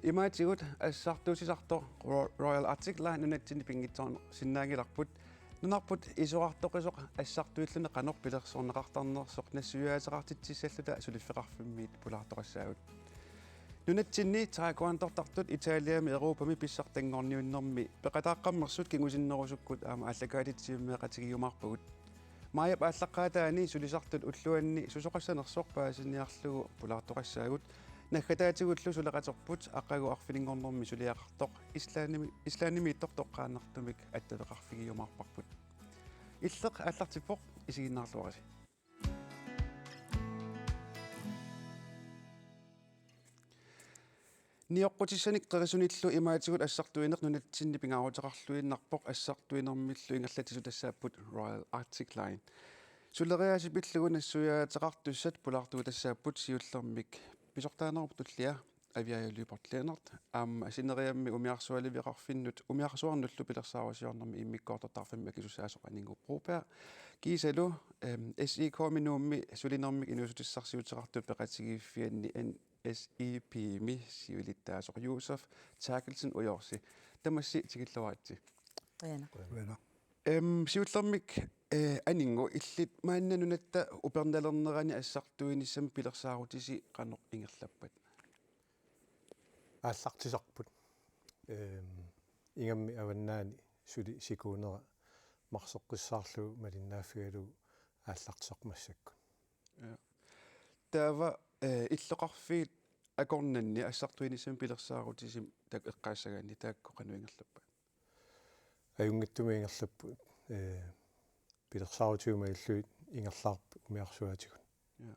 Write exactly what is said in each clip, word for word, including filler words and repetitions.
Imaatigut assartuussisartoq Ro-, Royal Arctic Line nunatsinni pinngitsoorsinnaanngilarput. Nunarput isorartoqisoq assartuilluni qanoq pilersorneqartarnersoq nassuiaateqartitsissalluta suliffeqarfimmiit pulaartoqassaagut. Nunatsinni taekwondortartut Italiami Europami pissartanngorniunnermi peqataaqqammersut kingusinnerusukkut aamma aallakaatitsivimmeeqatigiumaarpagut. Maajip aallaqqaataani sulisartut ulluanni susoqassanersoq paasiniarlugu pulaartoqassaagut. Naggataatigullu suleqaterput aqagu arfininngornermi suliaqartoq Islandimi-, Islandimiittoq toqqaannartumik attaveqarfigiumaarparput. Illeq aallartippoq, isiginnaarluarisi. Nioqqutissanik qerisunillu imaatigut assartuineq nunatsinni pingaaruteqarluinnarpoq assartuinermillu ingerlatsisut tassaapput Royal Arctic Line. Suleriaaseq pillugu nassuiaateqartussat pulaartuutassaapput siullermik pisortaanerup tullia Aviaja Lyberth Lennert, aamma sineriammi umiarsualiveqarfinnut umiarsuarnullu pilersaarusiornermi immikkoortortaqarfimmi akisussaasoq Aningu Broberg, kiisalu, em, S I K-mi Nuummi sulinermik inuussutissarsiuteqartup peqatigiiffianni N S I P-mi siulittaasoq Josef Terkelsen Ujorsi. Tamassi tikilluaritsi. Qujanaq. Qujanaq. Em, siullermik, eh, Aningu, illit maanna nunatta upernalernerani assartuinissamik pilersaarutisi qanoq ingerlappat? Aallartisarput. Em, ingammik avannaani suli sikuunera marseqqissaarlugu malinnaaffigalugu aallartisarput massakkut. Ja. Taava, eh, illoqarfiit akornanni assartuinissamik pilersaarutisi taakku eqqaassagaanni taakku qanoq ingerlappat? Ajunngitsumik ingerlapput, eh, pilersaarutigut malillugit ingerlaarput umiarsuaatigut. Ja.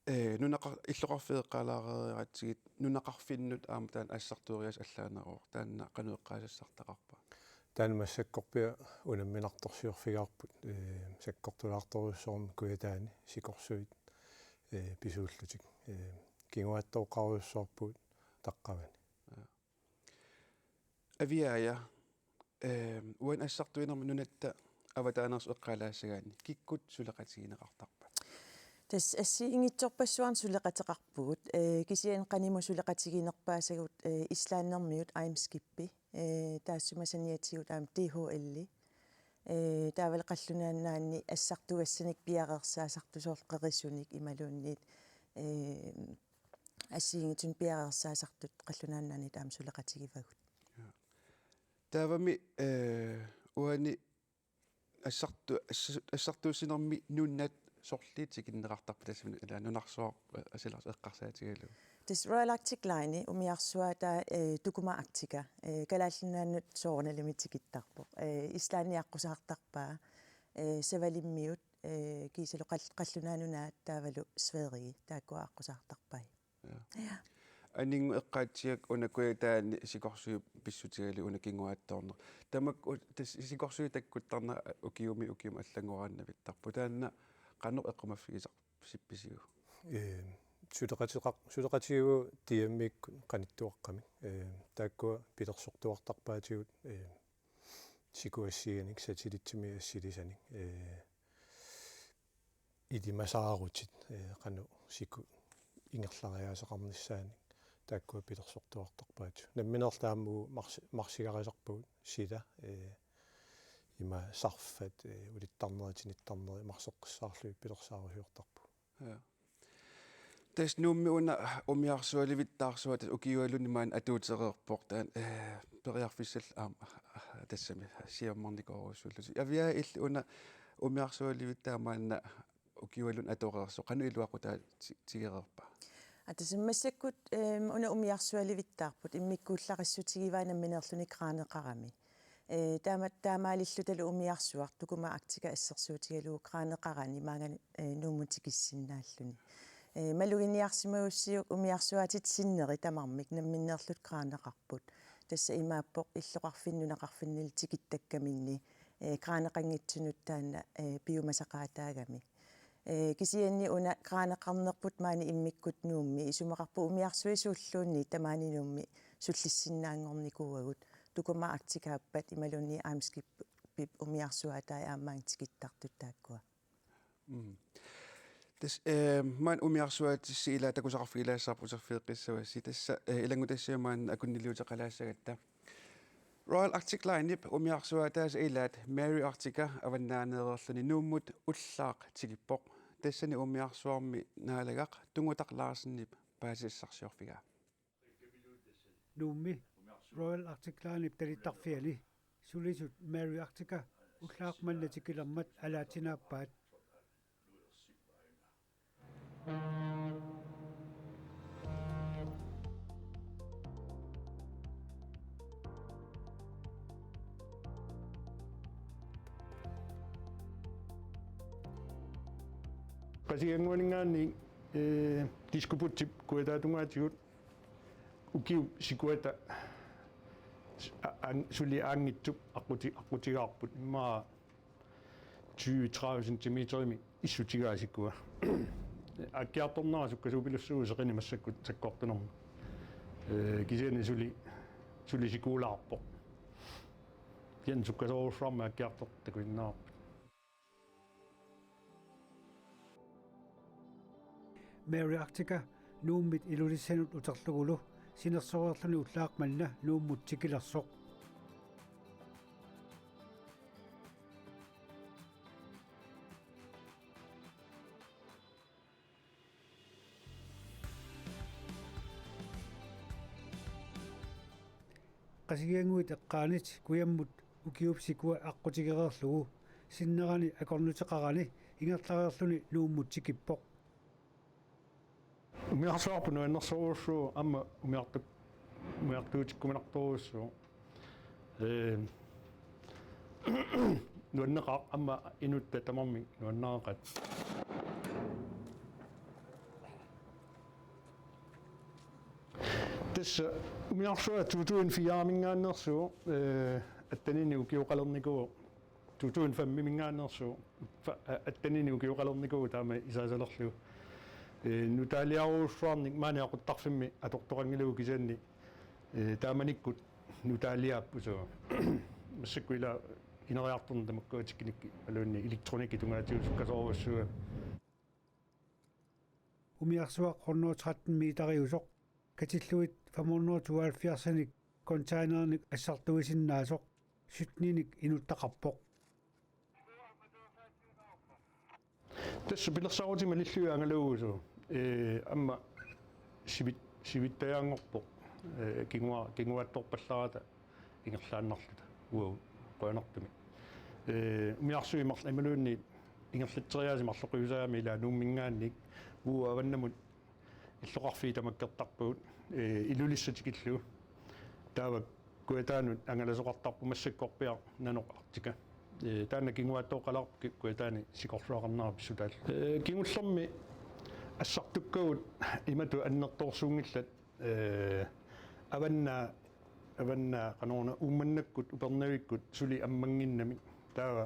Eh, nunaqar-, illoqarfiit eqqaalaareeratsigit nunaqarfinnut aamma taanna assartueriaaseq allaaneruvoq. Taanna qanoq eqqaasassartaqarpa? Taanna massakkorpiaq unamminartorsiorfigaarput, eh, sakkortulaartorujussuarmik Kujataani sikorsuit, eh, pisuullutik. Eh, kinguaattooqqarujussuarpugut taqqavani. Ja. Aviaja, ehm, uani assartuinermi nunatta avataanersut eqqaalaassagaanni kikkut suleqatigineqartarpat? Tassa assigiinngitsorpassuarnik suleqateqarpugut, eh, kisianni qanimut suleqatiginerpaasagut, eh, Islandermiut Eimskipi, eh, taassuma saniatigut aamma D H L-i, eh, taavalu qallunaannaanni assartugassanik piareersaasartut soorlu qerisunik imaluunniit, eh, assigiinngitsunik piareersaasartut qallunaannaanniit aamma suleqatigivagut. Ja. Taavami, eh, uani assartu-, ass-, assartuussinermi nunat sorliit tikinneqartarpat tassami, ila nunarsuaq, eh, asilaas eqqarsaatigalugu? Tassa Royal Arctic Line umiarsuaataa, eh, Tukuma Arctica, eh, Kalaallit Nunaannut soorunalimi tikittarpoq. Eh, Islandi aqqusaartarpaa, eh, Savalimmiut, eh, kiisalu qall-, Qallunaat Nunaat taavalu Sverige taakkua aqqusaartarpai. Ja. Ja. Aningu eqqaatsiak una Kujataani sikorsuit pissutigalugu una kinguaattoorneq. Tamakku u-, tassa sikorsuit takkuttarnerat ukiumi ukiumi allanngoraannavittarput. Taanna qanoq eqqumaffigisarpisiuk? Eh, suleqateqar-, suleqatigivagut D M-ikkut qanittuaqqamik. Eh, taakkua pilersortuartarpaatigut, eh, siku assigiinnik, satellitsimi assilisanik, eh, ilimasaarutit, eh, qanoq siku ingerlariaaseqarnissaanik, taakkua pilersortuartarpaatigut. Nammineerluta aamma uagut Mars-, Marsigarisarpagut sila, eh, ima sarfat, eh, ulittarnerit tinittarnerit marseqqissaarlugit pilersaarusiortarpugut. Ja. Tassa Nuummi una umiarsualivittaarsuaq tassa ukiualuunniit maani atuutereerpoq, taanna, eh, periarfissallu aamma, eh, tassami siammarnikoorujussuullutik. Aviaja, illit una umiarsualivittaa maanna ukiualuunniit atoreersoq, qanoq iluaqutaatigereerpa? Aa, tassa massakkut, ehm, una umiarsualivittaarput, immikkuullarissutigivaat nammineerluni kraaneqarami. Eh, taama-, taamaalillutalu umiarsuaq Tukuma Arctica assersuutigalugu kraaneqarani maanga, eh, Nuummut tikissinnaalluni. Eh, maluginiarsimagussiuk umiarsuaatit sinneri tamarmik namminneerlutik kraaneqarput. Tassa imaappoq illoqarfinni nunaqarfinnilu tikittakkaminni, eh, kraaneqanngitsunut taanna, eh, piumasaqaataagami. Eh, kisianni una kraaneqarnerput maani immikkut Nuummi isumaqarpunga umiarsuit suulluunniit tamaani Nuummi sullissinnaanngornikuuagut, Tukuma Arcticaappat imaluunniit Eimskipip umiarsuaatai aamma maanga tikittartut taakkua. Mm. Tassa, eh, maani umiarsuaatissi ilaat takusaqarfik ilaassavarput uterfigeqqissavassi. Tassa, eh, ilanngutassiami maani akunniliuteqalaassagatta. Royal Arctic Linep umiarsuaataasa ilaat Mary Arctica avannaaneereerluni Nuummut ullaaq tikippoq. Tassani umiarsuarmi naalagaq Tungutaq Larsenip paasisassarsiorfigaa. Nuummi Royal Arctic Linep talittarfiani sulisut Mary Arctica ullaaq manna tikilermat alaatsinaappaat. Qasigiannguaninngaanniit, eh, Diskobugtip kujataatungaatigut ukiup sikuata a-, an-, suli aanngitsup aqquti-, aqqutigaarput. Immaqa tyve tredive centimeterimik issutigaa sikua. Aakkiartornera sukkasuupilussuuvoq seqineq massakkut sakkortunermut. Eh, kisianni suli, suli sikuulaarpoq. Kisianni sukkasoorujussuarmik aakkiartortut takusinnaavarput. Mary Arctica Nuummit Ilulissanut uterlugulu sinersoreerluni ullaaq manna Nuummut tikilersoq. Qasigiannguit eqqaanit kujammut ukiup sikua aqqutigereerlugu sinnerani akornuteqarani ingerlareerluni Nuummut tikippoq. Umiarsuarput nuannersorujussuuvoq aamma umiartu-, umiartuutikkuminartorujussuuvoq. Eh, nuanneqaaq aamma inuttut tamarmik nuannareqaat. Tassa umiarsuaq to tusind fire-minngaanneersuuvoq, eh, atteninik ukioqalernikuuvoq. To tusind fem-minngaanneersuuvoq. Fa-, a-, atteninik ukioqalernikuuvoq taama isaasalerlugu. Eh, nutaaliarujussuarnik maani aquttarfimmi atortoqanngilagut kisianni, eh, taamanikkut nutaaliaapput suu. Massakkut ila ineriartorneq tamakkua teknikki imaluunniit elektronikki tungaatigut sukkasoorujussuuvoq. Umiarsuaq hundrede tretten meteriusoq, katillugit fem hundrede tooghalvfjerds-inik containerinik assartuisinnaasoq, sytten-inik inuttaqarpoq. Tassa pilersaarutit malillugit angalavut suu. Eh, aamma sivit-, sivittajaanngorpoq. Eh, kingua-, kinguaattoorpallarata ingerlaannarluta. Uagut qujanartumik. Eh, umiarsuit marl-, imaluunniit ingerlatseriaaseq marloqiusaagami ila Nuumminngaanniit. Uagut avannamut illoqarfiit tamakkertarpagut, eh, Ilulissat tikillugu. Taava kujataanut angalasoqartarpoq massakkorpiaq nanoq Arctica. Eh, taanna kinguaattooqqalaarpoq ki-, kujataani sikorluaqarnera pissutaallugu. Eh, kingullermi assartukkagut imatut annertoorsuunngillat, eh, avannaa, avannaa qanoruna Uummannakkut Upernavikkut suli ammannginnamik. Taava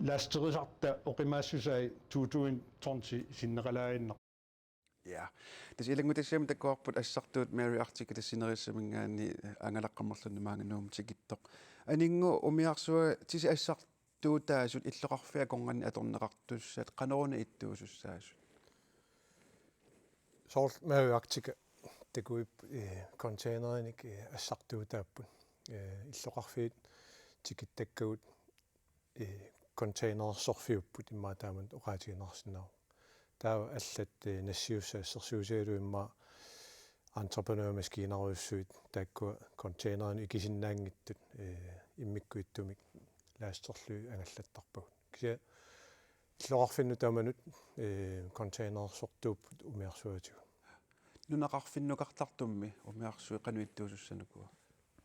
laasterisarta oqimaassusai to tusind tonsi sinneqalaaginnarpoq. Ja. Tassa ilanngutassiami takuarput assartuut Mary Arctic-i tassa sinerissaminngaanniit angalaqqammerluni maanga Nuummut tikittoq. Aningu umiarsuaq tassa assartuutaasut illoqarfiit akornanni atorneqartussat qanoruna ittuusussaasut? Soorlu Mary Arctic-i takuipput, eh, containerinik, eh, assartuutaapput. Eh, illoqarfiit tikittakkagut, eh, containerersorfiupput immaqa taamatut oqaatigineqarsinnaavoq. Taava allat, eh, nassiussat assersuutigalugu immaqa entreprenørmaskiinerujussuit taakkua containerini ikisinnaanngitsut, eh, immikkut ittumik laasterlugit angallattarpagut. Kisianni illoqarfinnut tamanut, eh, containerersortuupput umiarsuatigut. Nunaqarfinnukartartummi umiarsuit qanoq ittuusussanuku?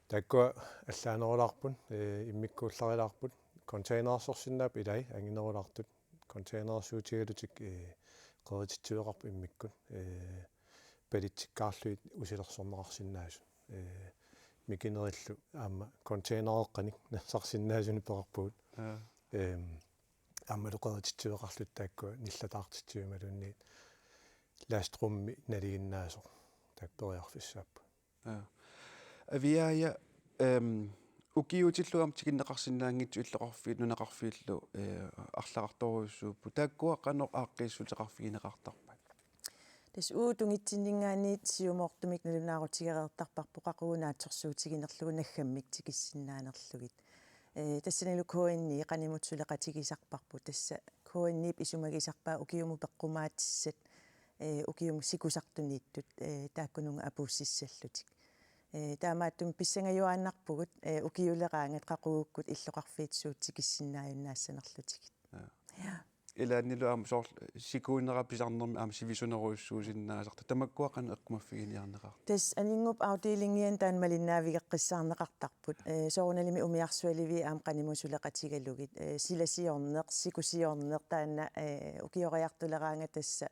Taakkua allaanerulaarput, eh, immikkuullarilaarput, containerersorsinnaapput ilai anginerulaartut, containerersuutigalutik, eh, qerititsiveqarput immikkut, eh, pallitsikkaarlugit usilersorneqarsinnaasut, eh, mikinerillu aamma containereqqanik nassarsinnaasunik peqarpugut. Ja. Ehm, aammalu qerititsiveqarlutik taakkua nillataartitsiviit imaluunniit lastrummi nalinginnaasoq taakku periarfissaapput. Ja. Aviaja, ehm, Ukiuutillu aamma tikinneqarsinnaanngitsut illoqarfiit nunaqarfiillu, eh, arlaqartorujussuupput. Taakkua qanoq aaqqiissuteqarfigineqartarpat? Tassa uagut tungitsinninngaanniit siumoortumik nalunaarutigereertarparput qaqugu naatsorsuutiginerlugu naggammik tikissinnaanerlugit. Eh, tassanilu K N I qanimut suleqatigisarparput. Tassa K N I-p isumagisarpaa ukiumut peqqumaatissat, eh, ukiumut sikusartuniittut, eh, taakkununnga apuussissallutik. Eh, taamaattumik pissangajuaannarpugut, eh, ukiuleraangat qaqugukkut illoqarfiit suut tikissinnaajunnaassanerlutigit. Ja. Ja. Ilaannilu aamma soorlu sikuunera pisarnermi aamma sivisunerujussuusinnaasartoq. Tamakkua qanoq eqqumaffiginiarneqartarput? Tassa Aninnguup afdelingiani taanna malinnaavigeqqissaarneqartarput. Eh, soorunalimi umiarsualiviit aamma qanimut suleqatigalugit. Eh, silasiorneq, sikusiorneq taanna, eh, ukioriartuleraangat tassa,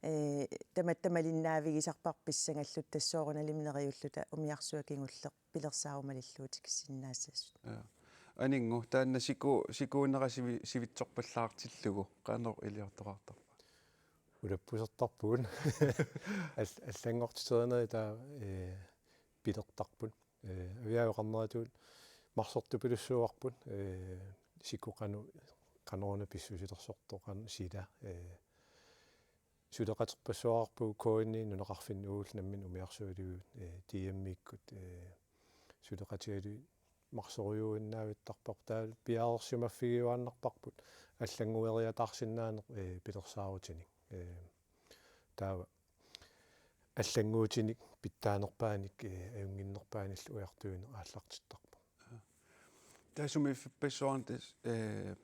eh, tamatta malinnaavigisarparput pissangalluta tassa soorunalimi neriulluta umiarsuaq kingulleq pilersaarumalillugu tikissinnaassasut. Ja. Aninngu, taanna siku-, sikuunera sivi-, sivitsorpallaartillugu, qanoq iliortoqartarpa? Ulappusertarpugut. Al-, allanngortiterinerit taava, eh, pilertarput. Eh, Aviaja oqarneratut marsortupilussuuarput, eh, siku qanoq, qanoruna pissusilersortoq, qanoq sila, eh, suleqaterpassuaqarpugut K N I nunaqarfinni uagullu nammineq umiarsualiviup, eh, D M-ikkut, eh, suleqatigalugit marsorujuinnavittarparput, taava piareersimaffigiuaannarparput allanngueriataarsinnaaneq, eh, pilersaarutinik. Eh, taava allannguutinik pitsaanerpaanik, eh, ajunnginnerpaanillu ujartuineq aallartittarpoq. Taava sumiiffippassuarnut tassa, eh,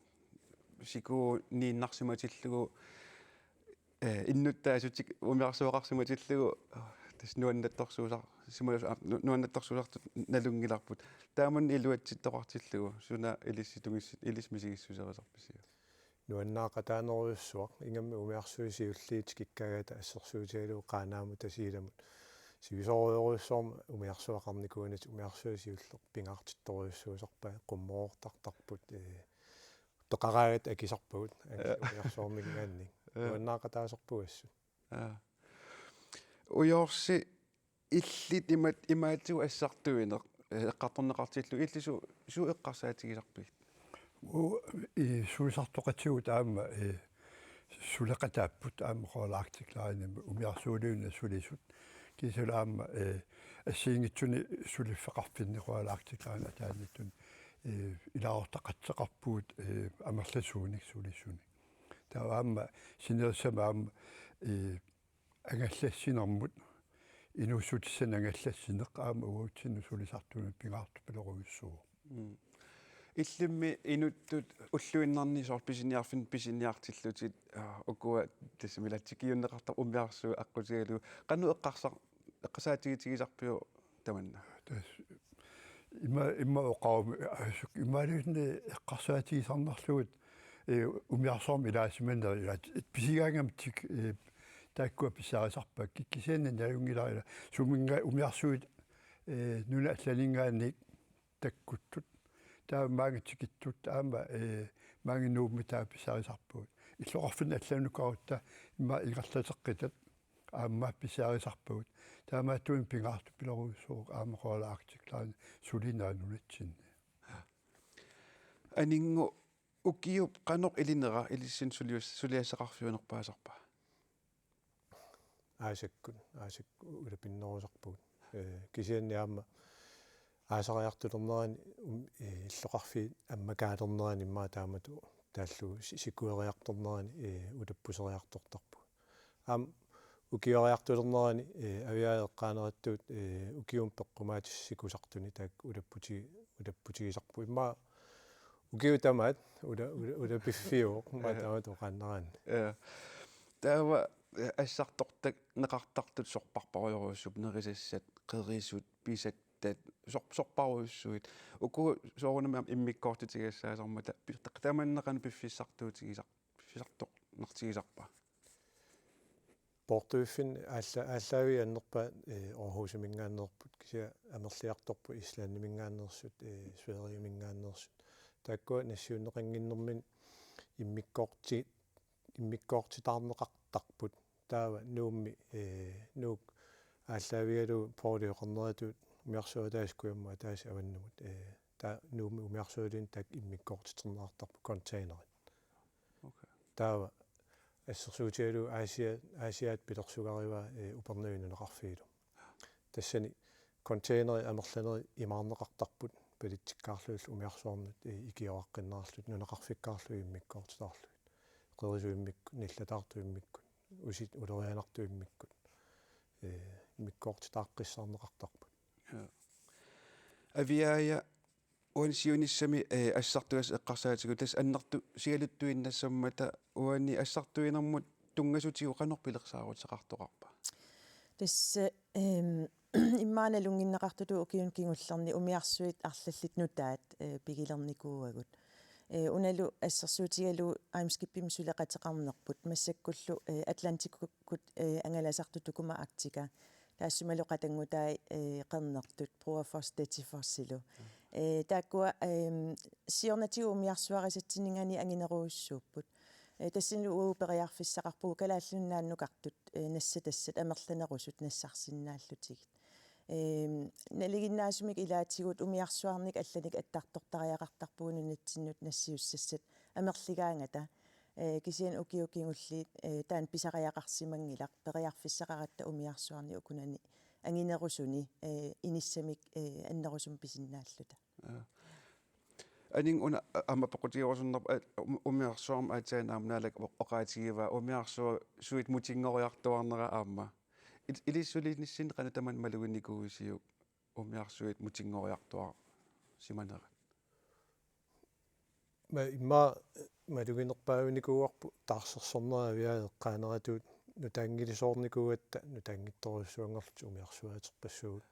sikuuniinnarsimatillugu, eh, innuttaasutik umiarsuaqarsimatillugu, tassa nuannattorsuusar-, simalusu-, ah, nu-, nuannattorsuusartut nalunngilarput. Taamani iluatsittoqartillugu, suna ilissi tungis-, ilissi misigissuserisarpisiuk? Nuannaaqataanerujussuaq, ingammik umiarsuit siulliit tikikkaangata assersuutigalugu Qaanaamut Tasiilamut. Sivisoorujorujussuarmik umiarsuaqarnikuunatik umiarsuit siulleq pingaartittorujussuusarpai, qummoroortartarput, eh, peqaraangatta akisarpagut, ak-, Ja. umiarsuarminngaanniit. Ja. Nuannaaqataasarpugut assut. Ja. Ujoorsi illit imat-, imaatigut assartuineq, eh, eqqartorneqartillugu illit su-, suut eqqarsaatigisarpigit? Uagut, eh, sulisartoqatigut aamma, eh, suleqataapput aamma Royal Arctic Linemi umiarsualiuna sulisut. Kisianni aamma, eh, assigiinngitsuni suliffeqarfinni Royal Arctic Line ataaniittuni, eh, ilaasortaqateqarpugut, eh, amerlasuunik sulisunik. Taava aamma sinerissami aamma, eh, angallassinermut, inuussutissanik angallassineq aamma uatsinnut sulisartunut pingaartupilorujussuuvoq. Mm. Illimmi inuttut ulluinnarni soorlu pisiniarfinni pisiniartillutit, aa, ukua tassami ilaatigut tikiunneqartarput umiarsuit aqqutigalugit. Qanoq eqqarsa-, eqqarsaatigitigisarpiuk tamanna? Tassa ima, ima oqarumi, aa, suk-, imaaliunni eqqarsaatigisarnerlugit, eh, umiarsuarmi ilaasimanerit ilaat, et pisigaangamik tik-, eh, taakkua pissaarisarpakka, kisianni nalunngilara ilaa, suminnga-, umiarsuit, eh, nunat allaninngaanniit takkuttut. Taava maanga tikittut aamma, eh, maanga Nuummi taava pissaarisarpagut. Illoqarfinni allanukarutta ima ingerlateqqitat aamma pissaarisarpagut. Taamaattumik pingaartupilorujussuuvoq aamma Royal Arctic Line sulinera nunatsinni. Aninngu, ukiup qanoq ilinera ilissinnut sulius-, suliassaqarfiunerpaasarpa? Aasakkut, aasakkut ulapinnerusarpugut. Eh, kisianni aamma aasariartulernerani, um, eh, illoqarfiit ammakaalernerani immaqa taamatut taallugu si-, sikueriartornerani, eh, ulappuseriartortarpugut. Aamma ukioriartulernerani, eh, Aviaja eqqaaneratut, eh, ukiumut peqqumaatissat sikusartunik taakku ulapputi-, ulapputigisarput. Immaqa ukiut tamaat ula-, ula-, ulapiffiuvoq, immaqa taamatut oqaannaraanni. Ja. Taava, eh, assartortarneqartartut sorpassuarujorujussuupput, nerisassat, qerisut, pisattat, sor-, sorpassuarujussuit. Uku soorunami aamma immikkoortitigissaasarmata pi-, tamanna qanoq piffissartuutigisar-, piffissartornartigisarpa? Poortuiffinni aalla-, aallaavigalugit annerpaat, eh, Aarhusiminngaanneerput, kisianni amerliartorput Islandiminngaanneersut, eh, Sverigeminngaanneersut. Taakkua nassiunneqannginnerminni immikkoorti-, immikkoortitaarneqartarput. Taava Nuummi, eh, Nuuk aallaavigalugu Poorli oqarneratut umiarsuaq ataaseq kujammut ataaseq avannamut, eh, Taava Nuummi umiarsualivinnut taakku immikkoortiterneqartarput containerit. Okay. Taava assersuutigalugu Asia, Asiaat pilersugarivaa, eh, Upernavik nunaqarfiillu. Tassani containerit amerlanerit imaarneqartarput palitsikkaarlugillu umiarsuarnut, eh, ikioraqqinnerarlutik nunaqarfikkaarlugit immikkoortitaarlugit. Qerisut immikkut, nillataartut immikkut, usit ulorianartut immikkut. Eh, immikkoortitaaqqissaarneqartarput. Ja. Aviaaja uani siunissami, eh, assartugassat eqqarsaatigalugu tassa annertusigaluttuinnassammata uani assartuinermut tunngasutigut qanoq pilersaaruteqartoqarpa? Tassa, ehm, immaqa nalunngineqartutut ukiuni kingullerni umiarsuit arlallit nutaat, eh, pigilernikuuagut. Eh, unalu assersuutigalugu Eimskibimi suleqateqarnerput massakkullu, eh, Atlantikkut, eh, angalasartut Tacoma Arctica. Taassumalu qatanngutai, eh, qernertut, Broafoss, Dettifossillu. Eh, taakkua, ehm, siornatigut umiarsuarisatsinninngaanniit anginerujussuupput. Eh, tassanilu uagut periarfissaqarpugut Kalaallit Nunaannukartut, eh, nassatassat amerlanerusut nassarsinnaallutigit. Ehm, nalinginnaasumik ilaatigut umiarsuarnik allanik attartortariaqartarpugut nunatsinnut nassiussassat amerligaangata. Eh, kisianni ukiut kingulliit, eh, taanna pisariaqarsimanngilaq periarfissaqaratta umiarsuarnik ukunani anginerusuni, eh, inissamik, eh, annerusumik pisinnaalluta. Ja. Aninga una, a-, aamma peqqutigerusunnarpoq, a-, um-, umiarsuarmi aatsaat aamma Naalakka oq-, oqaatigivaa umiarsuit mutinngoriartuaarnerat aamma. Il-, ilissi sulinissinni qanoq tamanna maluginikuuisiuk umiarsuit mutinngoriartuaarsimanerat? Ma-, immaqa maluginerpaavinikuuarput taarsersornerat Aviaja eqqaaneratut nutaanngilisoornikuugatta nutaanngitsorujussuanngorlutik umiarsuaaterpassuit.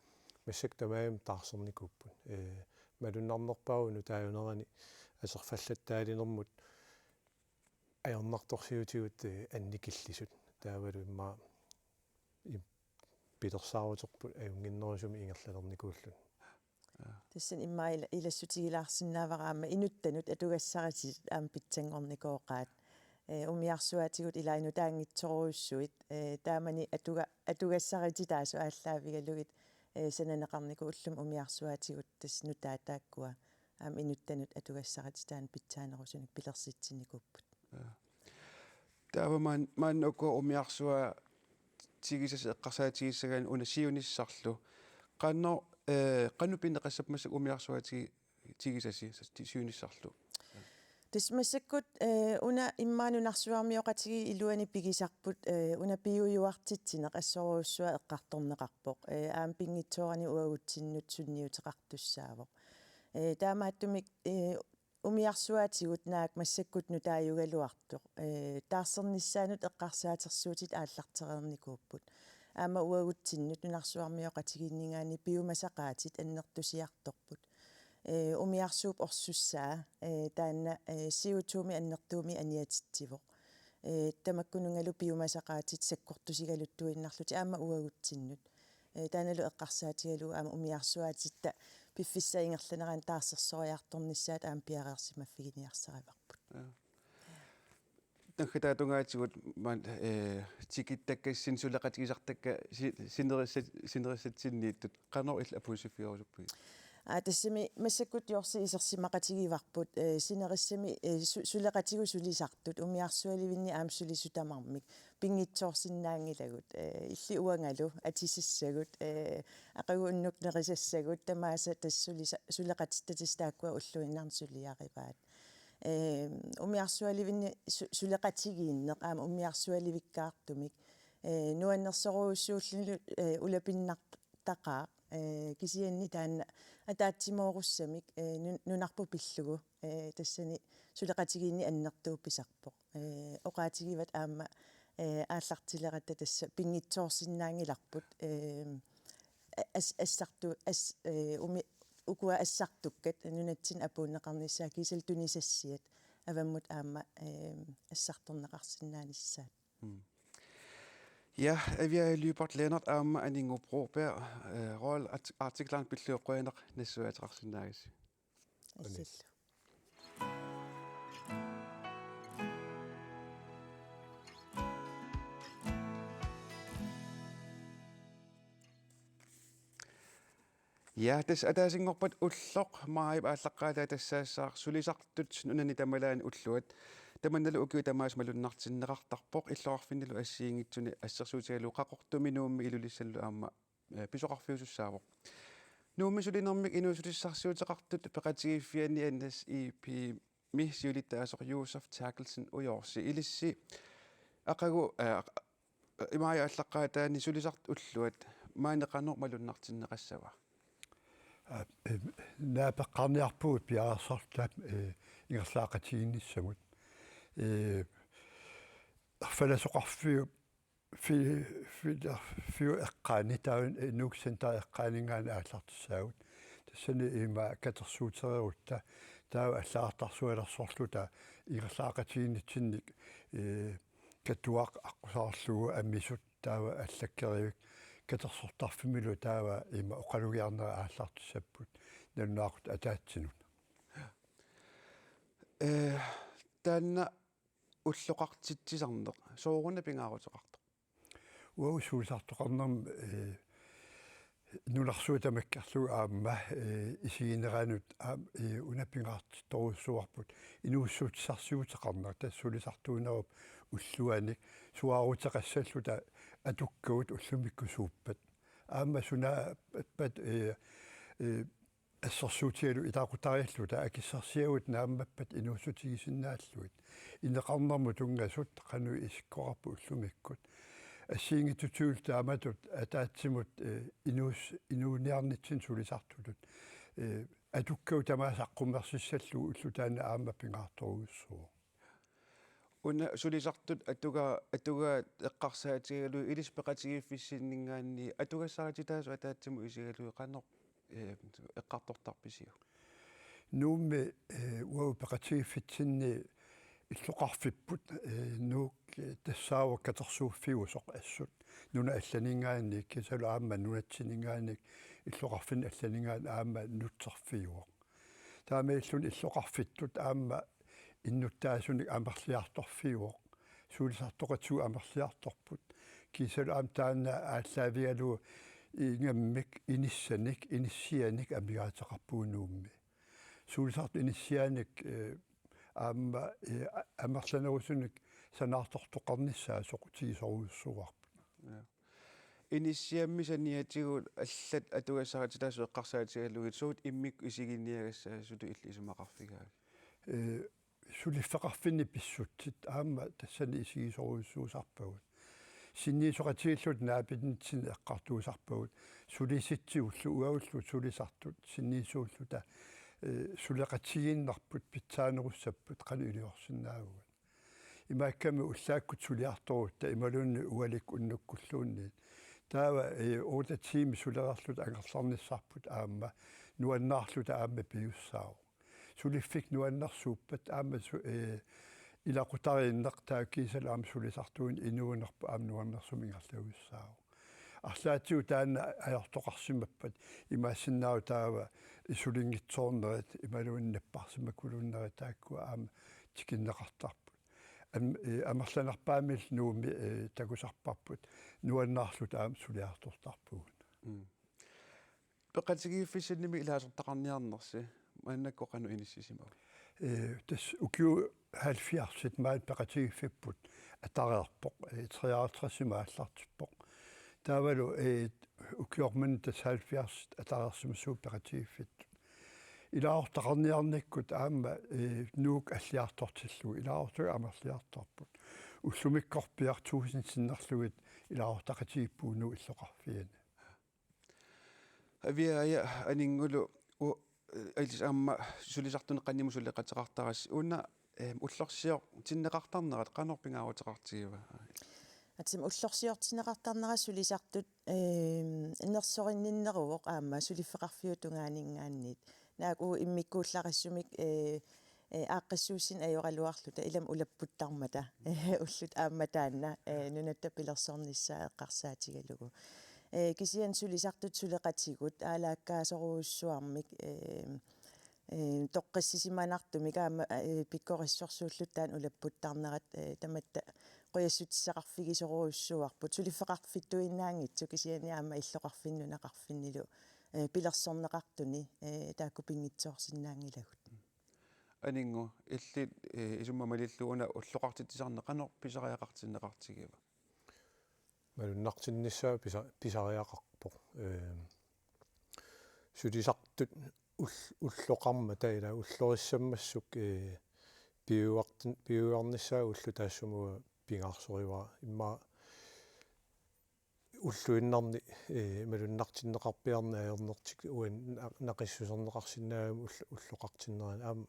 Massakkut tamarmik taarsernikuupput. Eh, malunnarnerpaavoq nutaajunerani aserfallattaalinermut ajornartorsiutigut, eh, annikillisut. Taavalu immaqa im-, pilersaaruterput ajunnginnerusumik ingerlalernikuulluni. Tassani immaqa ila-, ilassutigilaarsinnaavara aamma inuttanut atugassarititit aamma pitsanngornikooqaat. Eh, umiarsuaatigut ilai nutaanngitsorujussuit, eh, taamani atuga-, atugassarititaasut aallaavigalugit, eh, sananeqarnikuupput ullumi umiarsuaatigut tassa nutaat taakkua aamma inuttanut atugassarititaannik pitsaanerusunik pilersitsinnikuupput. Ja. Taava maan-, maanna ukua umiarsuaatigisassat eqqarsaatigissagaanni una siunissarlu. Qanoq, eh, qanoq pineqassappat massakkut umiarsuaatigi-, tigisasi, sa-, ti-, siunissarlu? Tassa massakkut, eh, una immaqa nunarsuarmioqatigiit iluani pigisarput, eh, una piujuartitsineq assorujussuaq eqqartorneqarpoq. Eh, aamma pinngitsoorani uagutsinnut sunniuteqartussaavoq. Eh, taamaattumik, eh, umiarsuaatigut naak massakkut nutaajugaluartoq, eh, taarsernissaanut eqqarsaatersuutit aallartereernikuupput. Aamma uagutsinnut nunarsuarmioqatigiinninngaanniit piumasaqaatit annertusiartorput. Eh, umiarsuup orsussaa, eh, taanna, eh, C O to-mi annertuumik aniatitsivoq. Eh, tamakkununngalu piumasaqaatit sakkortusigaluttuinnarlutik aamma uagutsinnut. Eh, taannalu eqqarsaatigalugu aamma umiarsuaatitta piffissap ingerlanerani taarsersoriartornissaat aamma piareersimaffiginiarsarivarput. Ja. Naggataata tungaatigut maan-, eh, tikittakka sin-, suleqatigisartakka si-, sinerissat-, sinerissatsinniittut qanoq illit apuussiffigerusuppigit? Aa, tassami massakkut Jorsi isersimaqatigivarput, eh, sinerissami, eh, su-, suleqatigut sulisartut umiarsualivinni aamma sulisut tamarmik pinngitsoorsinnaanngilagut, eh, illit uangalu atisassagut, eh, aqagu unnuk nerisassagut tamaasa tassa sulisa-, suleqatitta tassa taakkua ulluinnarni suliarivaat. Eh, umiarsualivinni su-, suleqatigiinneq aamma umiarsualivikkaartumik, eh, nuannersorujussuullunilu, eh, ulapinnartaqaaq, eh, kisianni taanna ataatsimoorussamik, eh, nun-, nunarput pillugu, eh, tassani suleqatigiinneq annertuumik pisarpoq. Eh, oqaatigivat aamma, eh, aallartileratta tassa pinngitsoorsinnaanngilarput, eh, as-, assartu-, as-, eh, umi-, ukua assartukkat nunatsinni apuunneqarnissaat kiisalu tunisassiat avammut aamma, eh, assartorneqarsinnaanissaat. Mm. Ja, Aviaja Lyberth Lennert aamma Aningu Broberg, eh, Royal Art-, Arctic Line pillugit qujanaq nassuiaateqarsinnaagassi. Illit. Ja, tassa ataasinngorpat ulloq maajip aallaqqaataa tassaassaaq sulisartut nunani tamalaani ulluat. Tamannalu ukiut tamaasa malunnartinneqartarpoq, illoqarfinnilu assigiinngitsuni assersuutigalugu Qaqortumi, Nuummi Ilulissallu aamma, eh, pisoqarfiusussaavoq. Nuummi sulinermik inuussutissarsiuteqartut peqatigiiffianni N S I P-mi siulittaasoq Josef Terkelsen Ujoorsi, ilissi aqagu, eh, aq-, maajip aallaqqaataani sulisartut ulluat maani qanoq malunnartinneqassava? Aa, eh, naapeqqaarniarpugut piareersarluta, eh, ingerlaaqatigiinnissamut. Eh, erfalasoqarfiup fi-, fi-, fiu eqqaani taava Nuuk Center eqqaaninngaanniit aallartissaagut. Tassani ima katersuutereerutta taava allagartarsualersorluta ingerlaaqatigiinnitsinnik, eh, Katuaq aqqusaarlugu Ammisut taava Allakkerivik katersortarfimmilu taava ima oqalugiarnerat aallartissapput nalunaaqutaq ataatsinut. Eh, taanna ulloqartitsisarneq sooruna pingaaruteqartoq? Uagut sulisartoqarnermi, eh, nunarsuaq tamakkerlugu aamma, eh, isigineranut aam-, eh, una pingaartittorujussuuarput inuussutissarsiuteqarneq, tassa sulisartuunerup ulluanik suaaruteqassalluta atukkagut ullumikkut suuppat. Aamma sunaappat, eh, eh, assersuutigalugu ilaqutariilluta akissarsiagut naammappat inuussutigisinnaallugit. Ineqarnermut tunngasut qanoq isikkoqarput ullumikkut. Assigiinngitsutigut taamatut ataatsimut, eh, inuus-, inuuniarnitsinni sulisartutut, eh, atukkagut tamaasa aqqummersissallugu ulloq taanna aamma pingaartorujussuuvoq. Una sulisartut atuga-, atugaat eqqarsaatigalugit ilissi peqatigiiffissinninngaanniit atugassarititaasut ataatsimut isigalugit qanoq, eh, eqqartortarpisiuk? Nuummi, eh, uagut peqatigiiffitsinni illoqarfipput, eh, Nuuk, eh, tassaavoq katersuuffiusoq assut. Nunat allaninngaanniit kiisalu aamma nunatsinninngaanniit illoqarfinni allaninngaanniit aamma nutserfiuvoq. Taamaalilluni illoqarfittut aamma innuttaasunik amerliartorfiuvoq. Sulisartoqatigut amerliartorput. Kiisalu aamma taanna aallaavigalugu ingammik inissanik, inissianik amigaateqarpugut Nuummi. Sulisartut inissianik, eh, aamma, eh, a-, amerlanerusunik sanaartortoqarnissaa soqutigisorujussuuarput. Ja. Inissiammi saniatigut allat atugassarititaasut eqqarsaatigalugit suut immikkut isiginiagassaasutut illit isumaqarfigaavit? Eh, suliffeqarfinni pissutsit aamma tassani isigisorujussuusarpagut. Sinniisoqatigiilluta naapinitsinni eqqartuusarpagut. Sulisitsigullu uagullu sulisartut sinniisuulluta, eh, suleqatigiinnarput pitsaanerussapput qanoq iliorsinnaavugut. Imaakkami ullaakkut suliartorutta imaluunniit ualikkut unnukkulluunniit. Taava, eh, otte tiimit sulereerluta angerlarnissarput aamma nuannaarluta aamma piussaavoq. Suliffik nuannersuuppat aamma su-, eh, ilaqutariinneq taava kiisalu aamma sulisartuuneq inuunerput aamma nuannersumik ingerlajussaavoq. Arlaatigut taanna ajortoqarsimappat imaassinnaavoq taava sulinngitsoornerit imaluunniit napparsimakuluunnerit taakkua aamma tikinneqartarput. Am-, eh, amerlanerpaamillu Nuummi, eh, takusarparput nuannaarluta aamma suliartortarpugut. Mm. Peqatigiiffissinni ilaasortaqarniarnersi maannakkut qanoq inissisimava? Eh, tassa ukiut halvfjerdsit maani peqatigiiffipput atareerpoq, eh, treoghalvtredsimi aallartippoq. Taavalu, eh, ukioq manna tassa halvfjerdsit atareersimassapput peqatigiiffittut. Ilaasortaqarniarnikkut aamma, eh, Nuuk alliartortillugu, ilaasortagaq amerliartorput. Ullumikkorpiaq tusind sinnerlugit ilaasortaqatigiippugut Nuuk illoqarfiani. Aviaaja Aninngulu, u-, ilissi aamma sulisartunik qanimut suleqateqartarassi, una, eh, ullorsiortinneqartarnerat qanoq pingaaruteqartigiva? Aatsaat ullorsiortinneqartarnera sulisartut, eh, nersorinninneruvoq aamma suliffeqarfiup tungaaninngaanniit. Naak uagut immikkuullarissumik, eh, eh, aaqqissuussineq ajoraluarluta ilami ulapputtarmata. Ullut aamma taanna, eh, nunatta pilersornissaa eqqarsaatigalugu. Eh, kisianni sulisartut suleqatigut aalaakkaasorujussuarmik, eh, eh, toqqissisimanartumik aamma, eh, pikkorissorsuulluta taanna ulapputtarnerat, eh, tamatta qujassutissaqarfigisorujussuuarput. Suliffeqarfittuinnaanngitsoq kisianni aamma illoqarfinni nunaqarfinnilu eh, pilersorneqartuni, eh, taakku pinngitsoorsinnaanngilagut. Aningu, illit, eh, isummat malillugu una ulloqartitsisarneq qanoq pisariaqartinneqartigiva? Malunnartinnissaa pisa-, pisariaqarpoq. Eh, sulisartut ul-, ulloqarmata ilaa ullorissammassuk, eh, piuartin-, piuarnissaa ullut taassuma pingaarsoriva immaqa ulluinnarni, eh, malunnartinneqarpiarneq ajornertik uani na-, naqissuserneqarsinnaagami ull-, ulloqartinnerani aamma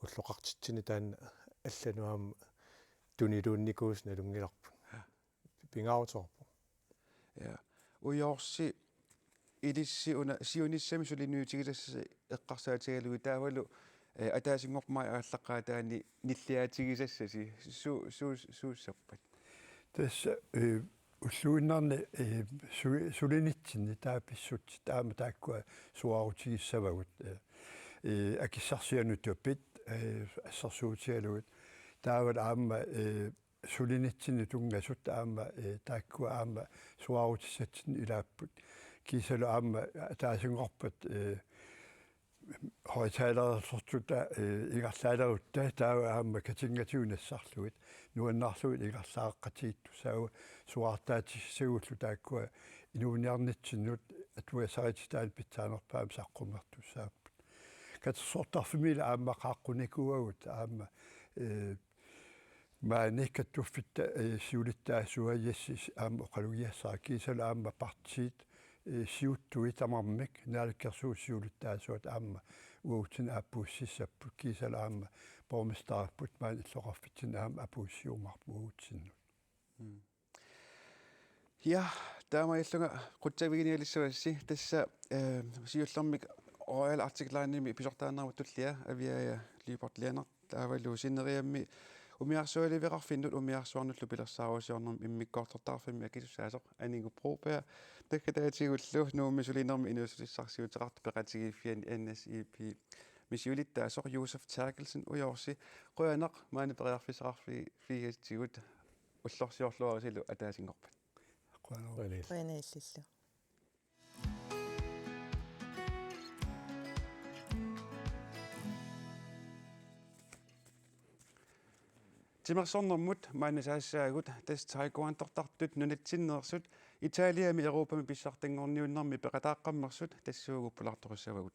ulloqartitsineq taanna allanut aamma tuniluunnikuusoq nalunngilarput. Pingaaruteqarpoq. Ja. Ujoorsi ilissi una siunissami suliniutigisassasi eqqarsaatigalugu taavalu, eh, ataasinngormat aallaqqaataani nilliaatigisassasi su-, su-, suussappat? Tassa, eh, ulluinnarni, eh, su-, sulinitsinni taava pissutsit aamma taakkua suaarutigissavagut, eh, eh, akissarsianut tupiit, eh, assersuutigalugit. Taavalu aamma, eh, sulinitsinni tunngasut aamma, eh, taakkua aamma suaarutissatsinni ilaapput. Kiisalu aamma ataasinngorpat, eh, højttalereersortuta, eh, ingerlaalerutta taava aamma katinngatigut nassarlugit nuannaarlugit ingerlaaqatigiittussaavoq suaartaatissagullu taakkua inuuniarnitsinnut atugassarititaannik pitsaanerpaamik saqqummertussaapput. Katersortarfimmilu aamma qaaqqunikuuagut aamma, eh, maani kattuffitta, eh, siulittaasuat Jessis aamma oqalugiassara kiisalu aamma partiit, eh, siuttui tamarmik Naalakkersuisut siulittaasuata aamma uagutsinnut aappuussissapput kiisalu aamma borgmesteriput maani illoqarfitsinni aamma apuussiumaarput uagutsinnut. Mm. Ja, taamaalillunga qutsaviginialissavassi tassa, eh, siullermik Royal Arctic Linemi pisortaanermut tullia Aviaja Lyberth Lennert taavalu sineriammi umiarsualiveqarfinnut umiarsuarnullu pilersaarusiornermut immikkoortortaqarfimmi akisussaasoq Aningu Broberg, naggataatigut Nuummi sulinermi inuussutissarsiuteqartut peqatigiiffianni N S I P-mi siulittaasoq Josef Terkelsen. Ujoorsi, qujanaq maani periarfissaqarfigigatsigut, ullorsiorluarisilu ataasinngorpat. Qujanaq. Qujanaq. Qujanaq illillu. Timersornermut maanna saassaagut tassa taekwondortartut nunatsinneersut Italiami Europami pissartanngorniunnermi peqataaqqammersut tassuugu pulaartorissavagut.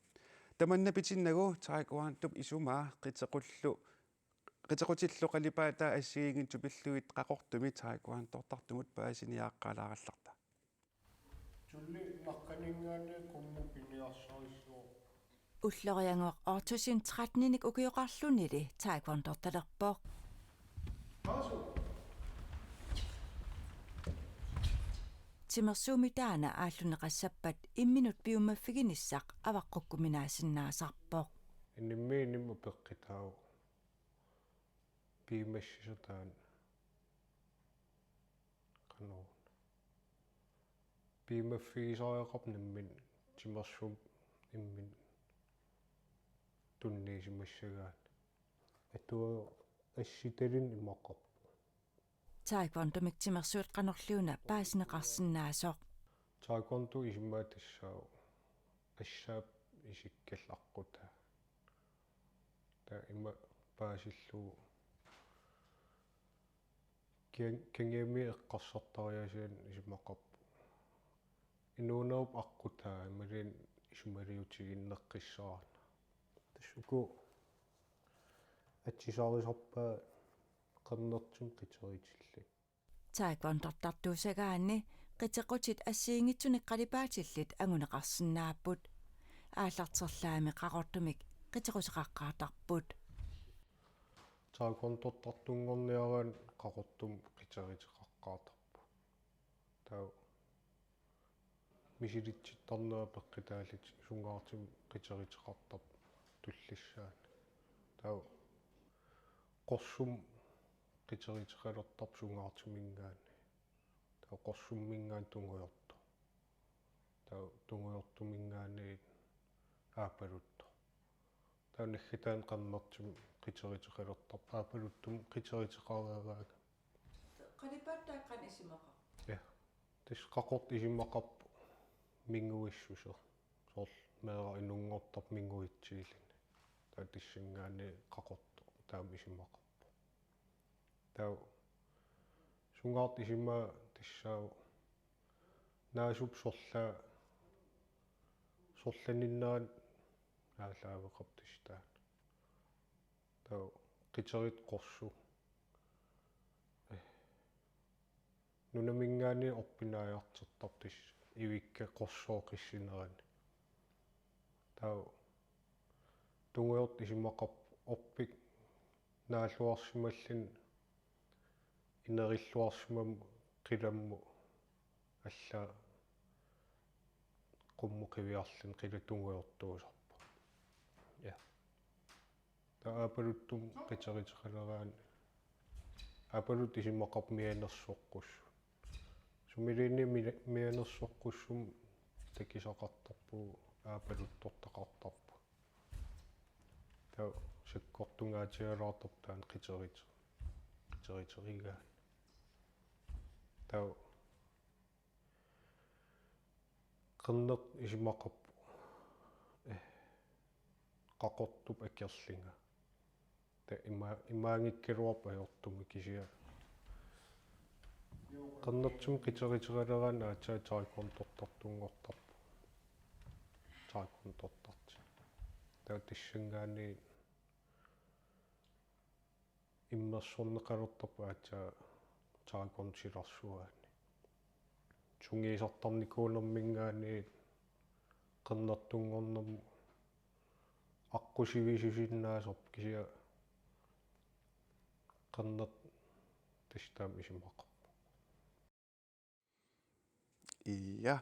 Tamanna pitinnagu taekwondop isumaa qitequllu, qitequtillu qalipaataa assigiinngitsut pillugit Qaqortumi taekwondortartumut paasiniaaqqaalaarallarta. Tulli naqqaninngaanniit qummut piniarsarissuaq. Ulloriannguaq Ottosen tretteninik ukioqarlunili taekwondortalerpoq. Paasu. Timersuummi taanna aallunneqassappat imminut piummaffiginissaq avaqqukkuminaassinnaasarpoq. Inimmi inimmi peqqitaavoq. Piumassisutaat qanoruna. Piumaffigisariaqarpoq nammineq timersuup imminut tunniusimassagaanni. Atua assitalinnut imaqarpoq. Taekwondomik timersuut qanorliuna paasineqarsinnaasoq. Taekwondo isumaga tassaavoq assaap isikkallu aqqutaa. Taava ima paasillugu kian-, kangiamiut eqqarsartariaasiaannut isumaqarpoq. Inuunerup aqqutaa imaluunniit isumaliutiginneqqissaarnaq. Tassa uku atsisarisarpaat qernertumik qiteritillugit. Taekwondortartuussagaanni qitequtit assigiinngitsunik qalipaatillit anguneqarsinnaapput. Aallarterlaami Qaqortumik qitequteqaqqaartarput. Taekwondortartunngorniaraanni Qaqortumi qiteriteqaqqaartarput. Taava misilitsittarnera peqqitaallutik sungaartumik qiteriteqartarpoq tullissaani. Taava qorsumik qiteriteqalertarpoq sungaartuminngaanniit. Taava qorsumminngaanniit tungujortoq. Taava tungujortuminngaanniit aappaluttoq. Taava naggataani qernertumik qiteriteqalertarpoq, aappaluttumik qiteriteqareeraangat. Qalipaataa qanoq isumaqarpa? Ja. Tassa Qaqortoq isumaqarpoq minguissuseq. Soorlu meeraq inunngortarpoq minguitsiilluni. Taava tassanngaanniit qaqortoq taama isumaqarpoq. Taava sungaartoq isumaa tassaavoq naasup sorla-, sorlaninnerani aallaaveqarpoq tassa taanna. Taava qiterit qorsuk. Eh. Nunaminngaanniit orpinaajartortarpoq tassa ivikka qorsooqqissinerani. Taava tungujortoq isumaqarpoq orpik naalluarsimalluni inerilluarsimammat qilammut allaat qummut qiviarluni qila tungujortuusarpoq. Ja. Taava aappaluttumik qiteriteqaleraanni. Aappaluttoq isumaqarpoq mianersoqqus-. Sumiluunniit mi-, mianersoqqussumik takusaqartarpugut, aappaluttortaqartarpugut. Taava sakkortungaatigilaartarpoq taanna qiterit-, qiteriteqaraanni. Taava qernertoq isumaqarpoq, eh, qaqortup akerlunga. Taava ima-, imaanngikkaluarpoq ajortumik kisianni. Qernertumik qiteriteqaleraanni aatsaat taekwondortartunngortarpoq. Taekwondortartoq. Taava tassanngaanniit immersorneqalertarpoq aatsaat taekwondop silarsuaani. Sungiusartarnikuunerminngaanniit qernertunngornermut aqqusivisuusinnaasarpoq kisianni qernertoq tassa taama isumaqarpoq. Ja.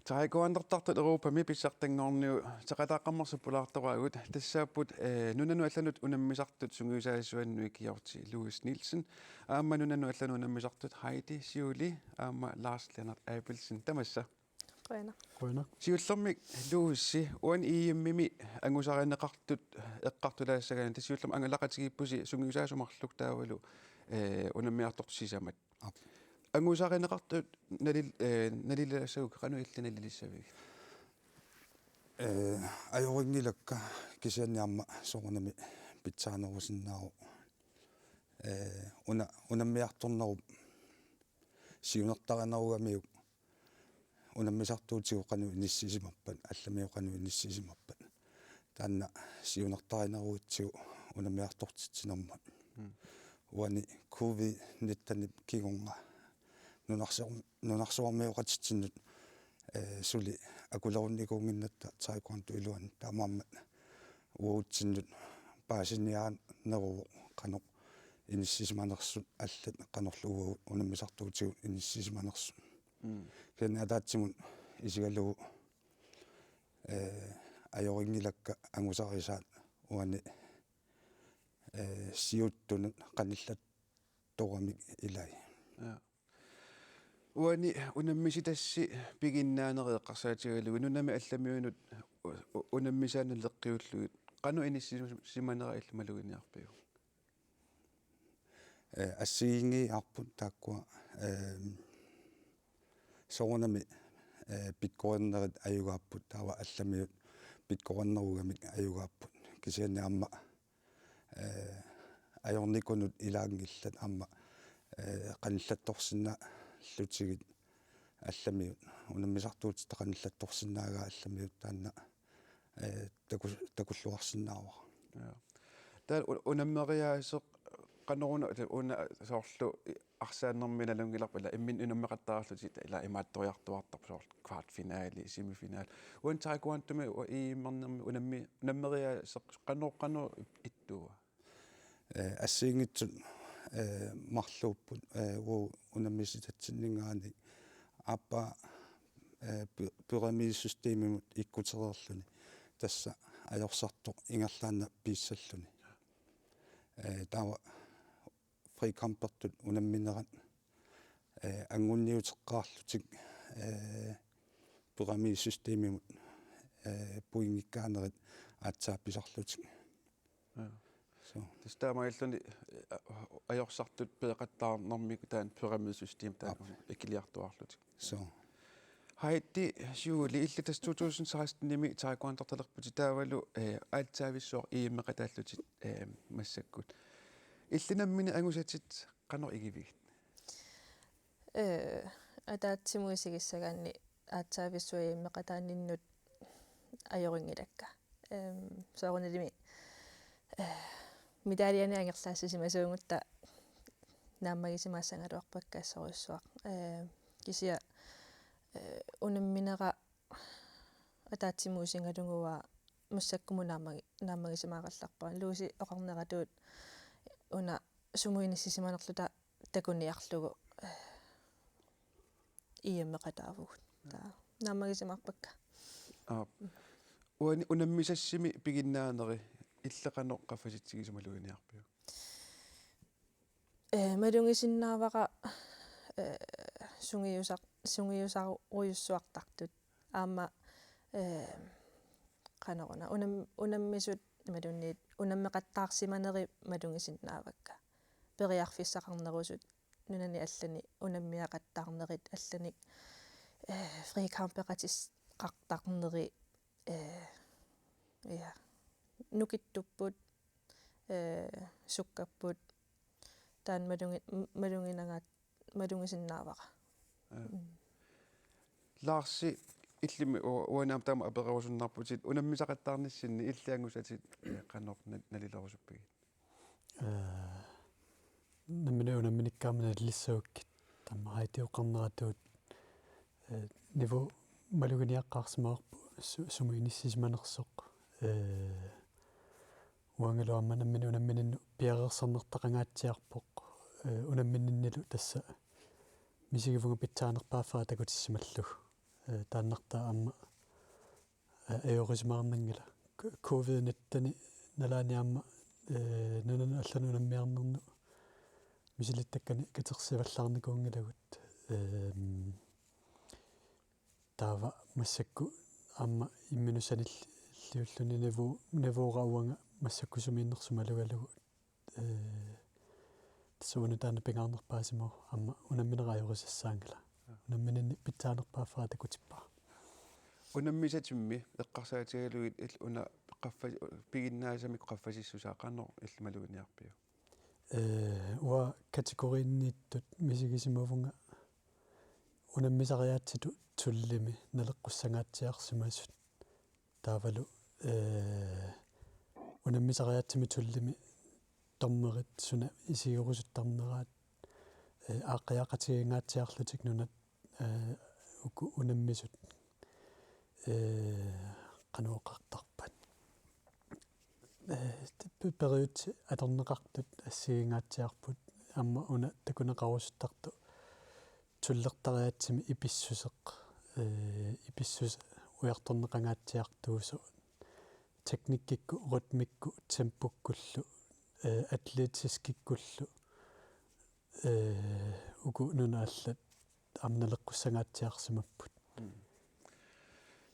Taekwondortartut Europami pissartanngorniuteqataaqqammersoq pulaartoraagut tassaapput, eh, nunanut allanut unammisartut sungiusaasuannut ikiorti Louis Nielsen. Aamma nunanut allanut unammisartut Heidi Siuli, aamma Lars Lennart Abelsen tamassa. Qujanaq. Qujanaq. Siullermik Louis, uani E M-imi angusarineqartut eqqartulaassagaanni, tassa siullermik angalaqatigiippusi sungiusaasoq marluk taavalu, eh, unammiartortut sisamat. Aap. Angusarineqartut nalil-, eh, nalilersagut qanoq illit nalilissavigit? Eh, ajorinngilara kisianni aamma soorunami pitsaanerusinnaavoq. Eh, una-, unammiartornerup siunertarinerugamiuk unammisartuutigut qanoq inissisimappat, allamiut qanoq inissisimappat. Taanna siunertarinerugutsigu unammiartortitsinermut. Mm. Uani covid nittenip kingorna nunarsuar-, nunarsuarmioqatitsinnut, eh, suli akulerunnikuunnginnatta taekwondoq iluani taamaammat uagutsinnut paasiniaaneruvoq qanoq inissisimanersut allat qanorlu uagut unammisartuutigut inissisimanersut. Mm. Kisianni ataatsimut isigalugu, eh, ajorinngilara angusarisaat uani, eh, siuttunut qanillattoramik ilai. Ja. Uani unammisitassi piginnaanerit eqqarsaatigalugu nunami allamiunut u-, u-, unammisaanut naleqqiullugit qanoq inissisimanera illit maluginiarpiuk? Eh, assigiinngiiaarput taakkua, eh, soorunami, eh, pikkorinnerit ajugaapput, taava allamiut pikkorinnerugamik ajugaapput. Kisianni aamma, eh, ajornikunut ilaanngillat aamma, eh, qanillattorsinnaallutigit allamiut, unammisartuutitta qanillattorsinnaagaat allamiut taanna, eh, taku-, takulluarsinnaavara. Ja. Taava u-, unammeriaaseq qanoruna, una soorlu arsaannermi nalunngilarput, ila imminnut unammeqattaarlutit, ila imaattoriartuaartarput soorlu kvartfinale, semifinale. Uani taekwondomi u-, E M-ernermi unammi-, unammeriaaseq qanoq, qanoq ittuua? Eh, assigiinngitsut, eh, marluupput, eh, uagut unammisitatsinninngaanniit aappaa, eh, py-, pyramidesystemimut ikkutereerluni. Tassa ajorsartoq ingerlaannaq piissalluni. Eh, taava frikampertut unamminerat, eh, anngunniuteqqaarlutik, eh, pyramidesystemimut, eh, pointikkaanerit aatsaat pisarlutik. Ja. So. Tassa taamaalilluni, eh, ajorsartut peeqattaarnermik taanna pyramidesystem taanna. Aap. Ikiliartuaarlutik. So. Heidi Juul, illit tassa to tusind seksten-imi taekwondoortalerputit taavalu, eh, aatsaavissuaq E M-eqataallutit, eh, massakkut. Illit nammineq angusatit qanoq igivigit? Eh, ataatsimut isigissagaanni aatsaavissuaq E M-eqataaninnut ajorinngilakka. Ehm, soorunalimi, eh, medaljani angerlaassisimasuugutta naammagisimaassangaluarpakka assorujussuaq. Eh, kisianni, eh, unamminera ataatsimut isigalugu uanga massakkumut naammagi-, naammagisimaarallarpara. Lucy oqarneratuut una sumut inissisimanerluta takuniarlugu, eh, E M-eqataavugut. Taava naammagisimaarpakka. Aap. Uani unammisassimi piginnaaneri illit qanoq qaffasitsigisoq maluginiarpiuk? Eh, malugisinnaavara, eh, sungiusar-, sungiusarujussuartartut. Aamma, eh, qanoruna, unam-, unammisut imaluunniit unammeqattaarsimaneri malugisinnaavakka. Periarfissaqarnerusut nunani allani unammeqattaarnerit allanik, eh, frikampeqatisqartarneri, eh, ja, nukittupput, eh, sukkapput, taanna malugi-, m-, maluginagaat-, malugisinnaavara. Ja. Mm. Larsi, illimmi u-, uani aamma taama apererusunnarputit, unammisaqattaarnissinni illit angusatit, eh, qanoq na-, nalilerusuppigit? Eh, nammineq unamminikkaangamik nalilissavakkit. Taama Heidi oqarneratuut, eh, niveau maluginiaqqaarsimavarput su-, sumut inissisimanersoq. Eh, uangalu aamma nammineq unammininnut piareersarnertaqangaatsiarpoq. Eh, unammininnilu tassa misigivunga pitsaanerpaaffaa takutissimallugu. Eh, taannartaa aamma, eh, ajorisimaarnanngilaq. K-, covid nitten nalaani aamma, eh, nunanut allanut unammiarnernut misilittakkanik katersivallaarnikuunngilagut. Ehm, taava massakkut aamma imminut sanilliulluni nivo-, nivoora uanga massakkut sumiinnersoq malugalugu. Eh, tassa uani taanna pingaarnerpaasimavoq aamma unamminera ajorisassaanngilaq. Unammininni pitsaanerpaaffaa takutippara. Unammisatimmi eqqarsaatigalugit illit una qaffa-, piginnaasamik qaffasissusaa qanoq illit maluginiarpiuk? Eh, uanga kategoriinniittut misigisimavunga unammisariaatsitut tullimi naleqqussangaatsiarsimasut. Taavalu, eh, unammisariaatsimi tullimi dommerit suna isigerusuttarneraat, eh, aaqqiaqatigiingaatsiarlutik nunat, eh, uku unammisut, eh, qanoq oqartarpat. Eh, pe-, periutsit atorneqartut assigiingaatsiarput aamma una takuneqarusuttartoq tullertariaatsimi ipissuseq, eh, ipissuseq ujartorneqangaatsiartuusoq teknikkikkut, rytmikkut, tempokkullu, eh, atletikikkullu, eh, uku nunat allat aamma naleqqussangaatsiarsimapput. Mm.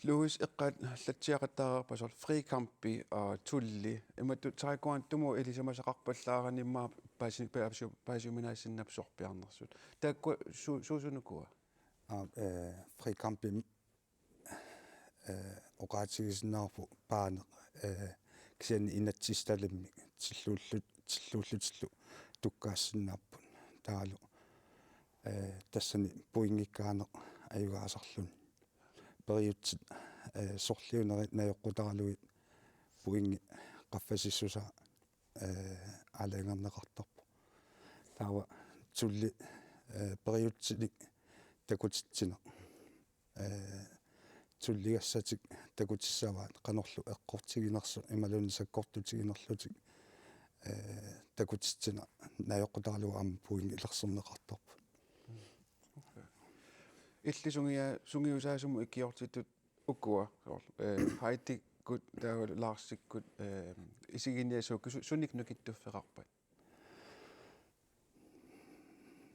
Louis eqqaallatsiaqattaareerpat soorlu frikampi, aa, tulli. Imatut taekwondomut ilisimasaqarpallaarani immaqa paasi-, paasi-, paasiuminaassinnaappat sorpiarnersut. Taakku su-, suusunuku? Aa, eh, frikampi, eh, oqaatigisinnaavarput paaneq, eh, kisianni inatsisitalimmik tilluullu-, tilluullutillu tukkaassinnaapput. Taavalu, eh, tassani pointikkaaneq ajugaasarluni. Periutsit, eh, sorliunerit najoqqutaralugit pointit qaffasissusaa, eh, aalajangerneqartarpoq. Taava tulli, eh, periutsinik takutitsineq. Eh, tulligassatik takutissavaat qanorlu eqqortiginersoq imaluunniit sakkortutiginerlutik, eh, takutitsineq najoqqutaralugu aamma pointilersorneqartarput. Okay. Illit sungia-, sungiusaasumut ikiortitut ukua, soorlu, eh, Heidikkut, taava Larsikkut, eh, isiginiassagukku su-, sunik nukittuffeqarpat?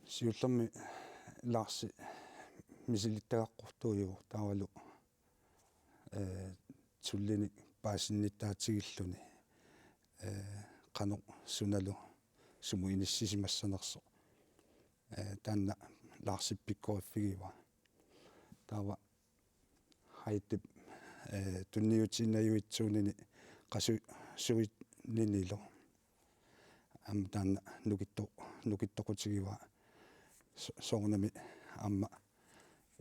Siullermik Larsi misilittagaqqutuujuvoq taavalu, eh, tullinik paasinnittaatigilluni, eh, qanoq sunalu sumut inissisimassanersoq. Eh, taanna Larsip pikkoriffigivaa. Taava Haitip, eh, tunniutiinnajuitsuunini qasusuinninilu. Aamma taanna nukitto-, nukittoqutigivaa so-, soorunami aamma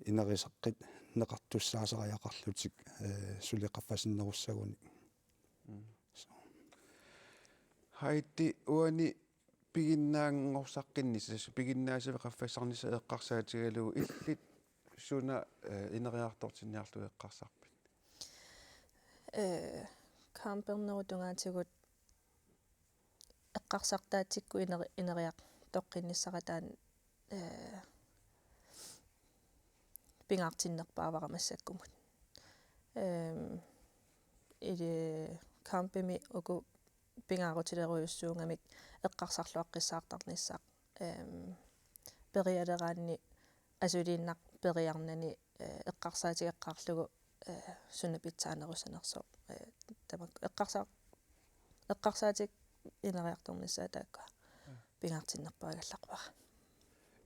inerisaqqinneqartussaasariaqarlutik, eh, suli qaffasinnerussagunik. Mm. So. Haiti uani piginnaanngorsaqqinnissaa, piginnaasavit qaffassarnissaq eqqarsaatigalugu illit suna, eh, ineriartortinniarlugu eqqarsarpit? Eh, campernerup tungaatigut eqqarsartaatsikkut ineri-, ineriartoqqinnissara taanna, eh, pingaartinnerpaavara massakkumut. Ehm, ili campimi uku pingaarutilerujussuugamik eqqarsarluaqqissaartarnissaq, ehm, perialeraanni asuliinnaq periarnani, eh, eqqarsaatigeqqaarlugu, eh, suna pitsaanerusanersoq, eh, tamakku eqqarsa-, eqqarsaatik ineriartornissaat taakkua. Mm. Pingaartinnerpaagallarpara.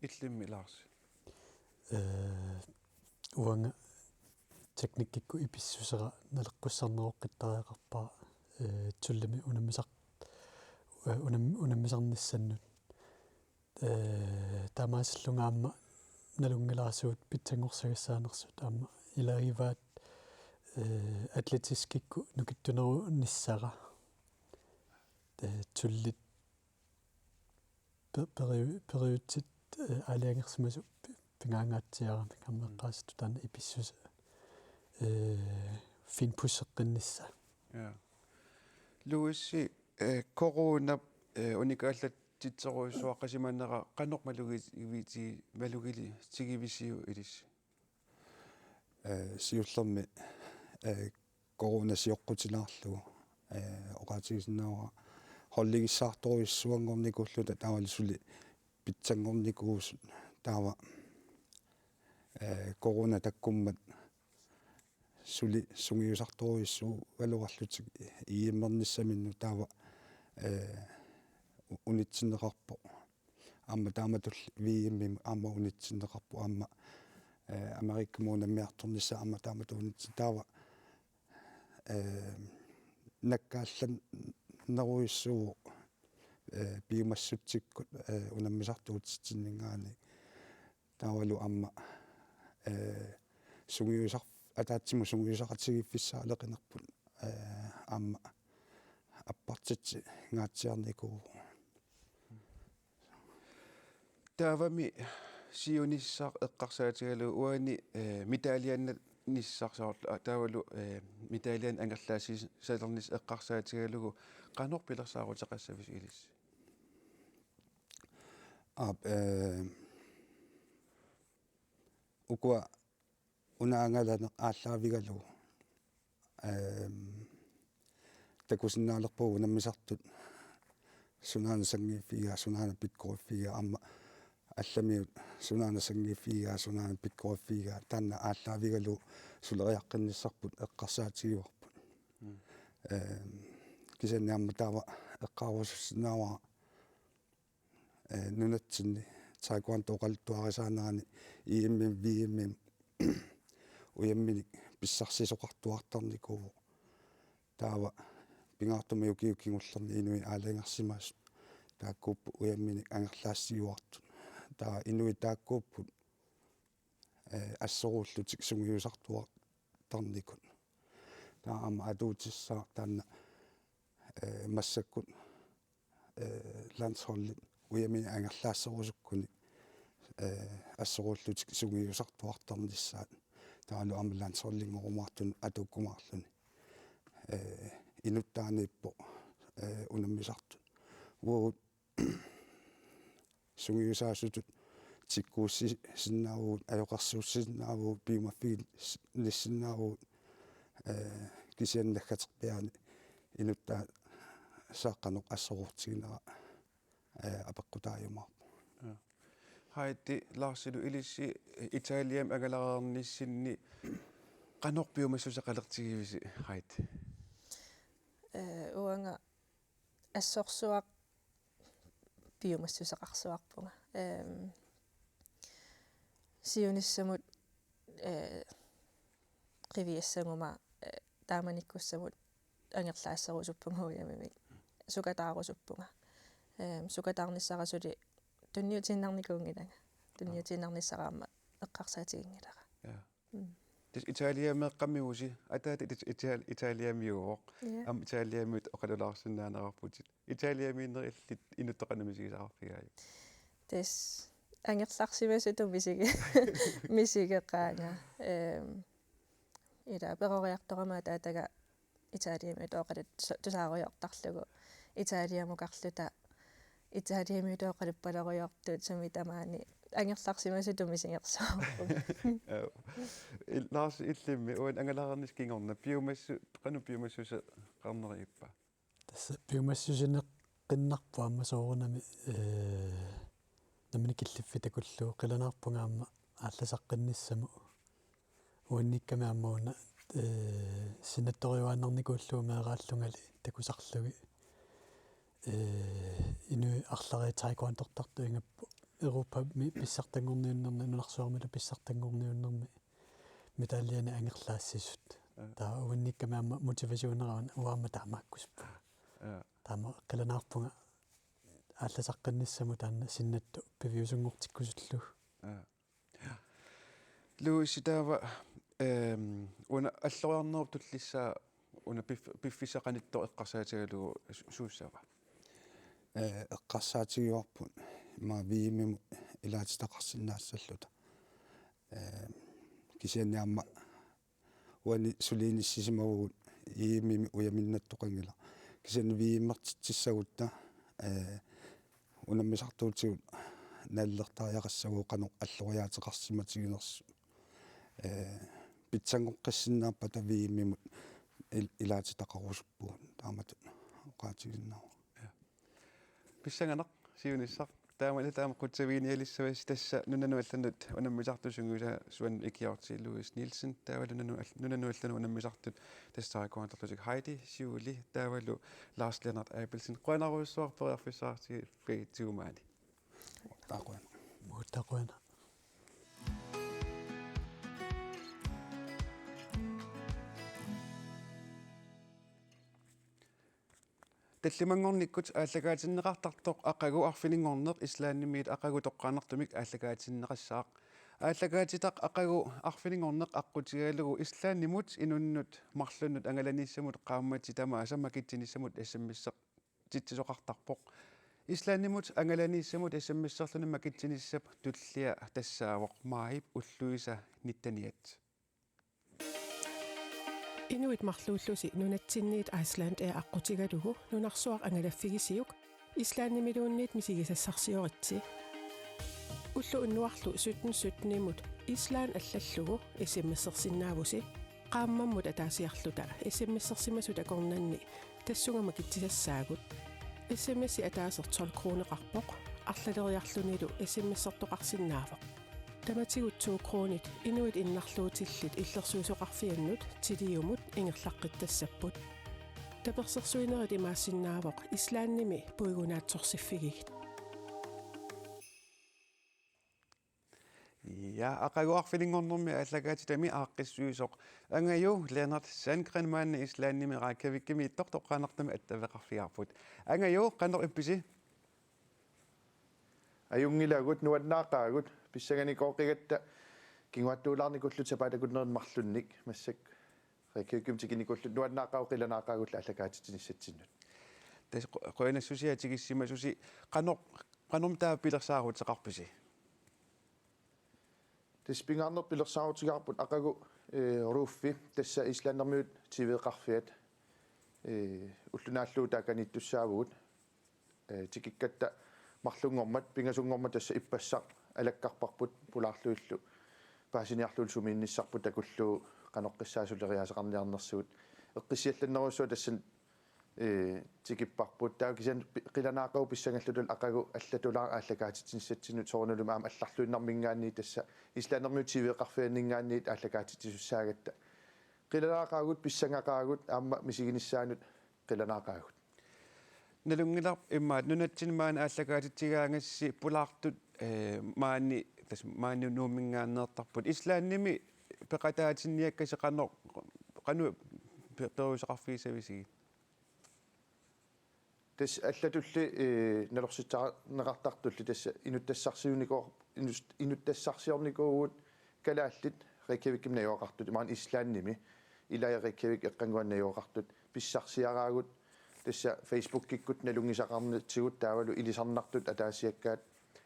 Illimmi Lars? Eh, uanga teknikkikkut ipissusera naleqqussarneroqqittariaqarpara, eh, Thulemik unammisar-, eh, unam-, unammisarnissannut. Eh, taamaasillunga aamma nalunngilara suut pitsanngorsagassaanersut aamma ilaagivaat, eh, atletiskikkut nukittunerunissara. Eh, Thulet pe-, peri-, periutsit, eh, aalajangersimasut pi-, pingaangaatsiaramik aamma eqqaasittoq taanna ipissuseq, eh, finpudseqqinnissaa. Ja. Louis, eh, coronap, eh, unikaallatsitserujussuaqqasimanera qanoq malugivisi-, malugitigivisiuk ilissi? Eh, siullermik, eh, corona sioqqutilaarlugu, eh, oqaatigisinnaavara holdigissaartorujussuanngornikuulluta taavalu suli pitsanngornikuusut taava, eh, corona takkummat suli sungiusartorujussuugaluarlutik E M-ernissaminnut taava, eh, u-, unitsinneqarpoq. Aamma taamatulli V M-imut aamma unitsinneqarpoq aamma, eh, Amerikamut unammiartornissaa aamma taamatut unitsin-, taava, eh, nakkaallannerujussuuvoq, eh, piumassutsikkut, eh, unammisartuutitsinninngaanniit. Taavalu aamma, eh, sungiusar-, ataatsimut sungiusaqatigiiffissaaleqinerput, eh, aamma appartitsigaatsiarnikuuvoq. Taavami siunissaq eqqarsaatigalugu uani, eh, medaljenissaq soorlu, a, taavalu, eh, medaljen angerlaassisalernissaq eqqarsaatigalugu qanoq pilersaaruteqassaviuk ilissi? Aap, eh, ukua una angalaneq aallaavigalugu, ehm, takusinnaalerpugut unammisartut sunaana sanngiiffigigaa, sunaana pikkoriffigigaa, aamma allamiut sunaana sanngiiffigigaa, sunaana pikkoriffigigaa, taanna aallaavigalugu suleriaqqinnissarput eqqarsaatigivarput. Mm. Ehm, kisianni aamma taava eqqaarusussinnaavara, eh, nunatsinni taekwondo oqaluttuarisaanerani E M-imi V M-imi ujamminik pissarsisoqartuartarnikuuvoq. Taava pingaartumik ukiut kingullerni inuit aalajangersimasut taakkuupput ujamminik angerlaassiuartut. Taava inuit taakkuupput, eh, assoruullutik sungiusartuartarnikut. Taava aamma atuutissaaq taanna, eh, massakkut, eh, landsholdit ujamminik angerlaasserusukkuni, eh, assoruullutik sungiusartuartarnissaat. Taavalu aamma landsholdinngorumaarsuni atuukkumaarluni. Eh, inuttaaniippoq, eh, unammisartut. Uagut sungiusaasutut tikkuussisinnaavagut, ajoqersuussisinnaavagut, piumaffiginissinnaavagut, eh, kisianni naggaterpiaani inuttaasaaqqanoq assoruutiginera, eh, apeqqutaajumaarpoq. Ja. Haiti, Larsilu ilissi Italiami angalareernissinni qanoq piumassuseqalertigivisi, Haiti? Eh, uanga assorsuaq piumassuseqarsuarpunga. Ehm, siunissamut, eh, qiviassaguma, eh, taamanikkussamut angerlaasserusuppunga uiamimik. Sukataarusuppunga. Ehm, sukataarnissara suli tunniutiinnarnikuunngilanga. Tunniutiinnarnissara aamma eqqarsaatiginngilara. Ja. Mm. Tassa Italiameeqqammiusi, ataata Ita-, Itali-, Italiamiuvoq. Ja. Aamma Italiamiut oqalulaarsinnaaneqarputit. Italiamiinnerit illit inuttut qanoq misigisaqarfigaajuk? Tassa angerlarsimasutut misigi-, misigeqaanga. Ehm, ila peroriartorama ataataga Italiamiutut oqalut tusa-, tusaarujoortarlugu. Italiamukarluta Italiamiutut oqaluppalerujoortut sumi tamaani angerlarsimasutut misigersuarpunga. Aa. Il-, Lars, illimmi uani angalariarnissaq kingorna piumassu-, qanoq piumassuseqarnerippa? Tassa piumassusineqqinnarpoq aamma soorunami, ee, nammineq killiffik takullugu, qilanaarpunga aamma aallasaqqinnissamut. Uannikkami aamma una, ee, sinnattorujuaannarnikuullugu meeraallungali takusarlugit. Ee, inuit arlallit taekwondortartut ingammik Europami pissartanngorniunnermi, nunarsuarmilu pissartanngorniunnermi medaljenik angerlaassisut. Aa. Taava uannikkami aamma motivationera una uanga aamma taamaakkusuppunga. Aa. Taama qilanaarpunga aallasaqqinnissamut taanna sinnattut piviusunngortikkusullugu. Aa. Louis, taava, ehm, una alloriarnerup tullissaa una piff-, piffissaq qanittoq eqqarsaatigalugu su-, suussava? Ee, eqqarsaatigivarput immaqa V M-imut ilaatitaqarsinnaassalluta. Ee, kisianni aamma uani suli inissisimavugut E M-imi ujaminnattoqanngilaq. Kisianni V M-ertitsissagutta, ee, unammisartuutigut nalilertariaqassagugut qanoq alloriaateqarsimatiginersut. Ee, pitsanngoqqissinnaappat V M-imut il-, ilaatitaqarusuppugut taamatut oqaatigisinnaavara. Ja. Pissanganaq siunissaq. Taamani taama qutsaviginialissavasi tassa nunanut allanut unammisartut sungiusaasuannut ikiorti Louis Nielsen, taavalu nunanut all-, nunanut allanut unammisartut tassa taekwondorlutik Heidi Siuli, taavalu Lars Lennart Abelsen. Qujanarujussuaq periarfissaqartigiffigitigu maani. Takuan. Muut takuan. Tallimanngornikkut aallakaatinneqartartoq aqagu arfininngorneq Islandimiit aqagu toqqaannartumik aallakaatinneqassaaq. Aallakaatitaq aqagu arfininngorneq aqqutigalugu Islandimut inunnut marlunnut angalaniissamut qaammatit tamaasa makitsinissamut S M S-ertitsisoqartarpoq. Islandimut angalaniissamut S M S-erluni makitsinissap tullia tassaavoq maajip ulluisa nitteniat. Inuit marluullusi nunatsinniit Iceland Air aqqutigalugu nunarsuaq angalaffigisiuk Islandimiluunniit misigisassarsioritsi. Ulloq unnuarlu sytten sytten-imut Island allallugu S M S-ersinnaavusi. Qaammammut ataasiarluta S M S-ersimasut akornanni tassunga makitsisassaagut. S M S-i ataaseq tolv kroneqarpoq, arlaleriarlunilu S M S-ertoqarsinnaavoq. Tamatigut to kronit inuit innarluutillit illersuisoqarfiannut Tiliumut ingerlaqqittassapput. Tapersersuinerit imaassinnaavoq Islandimi puigunaatsorsiffigigit. Ja, aqagu arfininngornermi aallakaatitami aaqqissuisoq Angaju Lennart Sandgren maani Islandimi Reykjavikimiittoq toqqaannartumik attaveqarfigaarput. Angaju, qanoq ippisi? Ajunngilagut, nuannaaqaagut, pissanganikooqigatta kinguaattuulaarnikuulluta sapaatip akunneri marlunnik, massakkut Reykjavikimi tikinikuulluta, nuannaaqaagut, qilanaaqaagullu aallakaatitsinissatsinnut. Tassa qu-, qujanassusia tikissimasusi. Qanoq, qanormi taava pilersaaruteqarpisi? Tassa pingaarnerput pilersaarutigaarput aqagu, ee, Rúfi, tassa islandermiut T V-qarfiat, ee, ulloq naallugu taakaniittussaavugut. Ee, tikikkatta marlunngormat, pingasunngormat tassa ippassaq alakkarparput pulaarlugillu paasiniarlugillu sumiinnissarput takullugu qanoq qissaa suleriaaseqarniarnersugut. Eqqissiallannerujussuaq tassani, ee, tikipparput. Taava kisianni pi-, qilanaaqagut pissangalluta aqagu allatulaaq aallakaatitsinissatsinnut soorunalumi aamma allarluinnarminngaanniit tassa islandermiut T V-qarfianninngaanniit aallakaatitsisussaagatta. Qilanaaqaagut, pissangaqaagut, aamma misiginissaanut qilanaaqaagut. Nalunngilarput immaqa nunatsinni maani aallakaatitsigaangassi pulaartut, ee, maani, tassa maani Nuumminngaanneertarput. Islandimi peqataatinniakkasi qanoq, qanoq pe-, periuseqarfigissavisigit? Tassa allatulli, eh, nalorsitsisarneqartartulli tassa inuttassarsiunikoo-, inus-, inuttassarsiornikuuvugut kalaallit Reykjavikimi najugaqartut, imaluunniit Islandimi, ilai Reykjavik eqqannguani najugaqartut, pissarsiaraagut, tassa Facebookikkut nalunngisaqarnitsigut taavalu ilisarnartut ataasiakkaat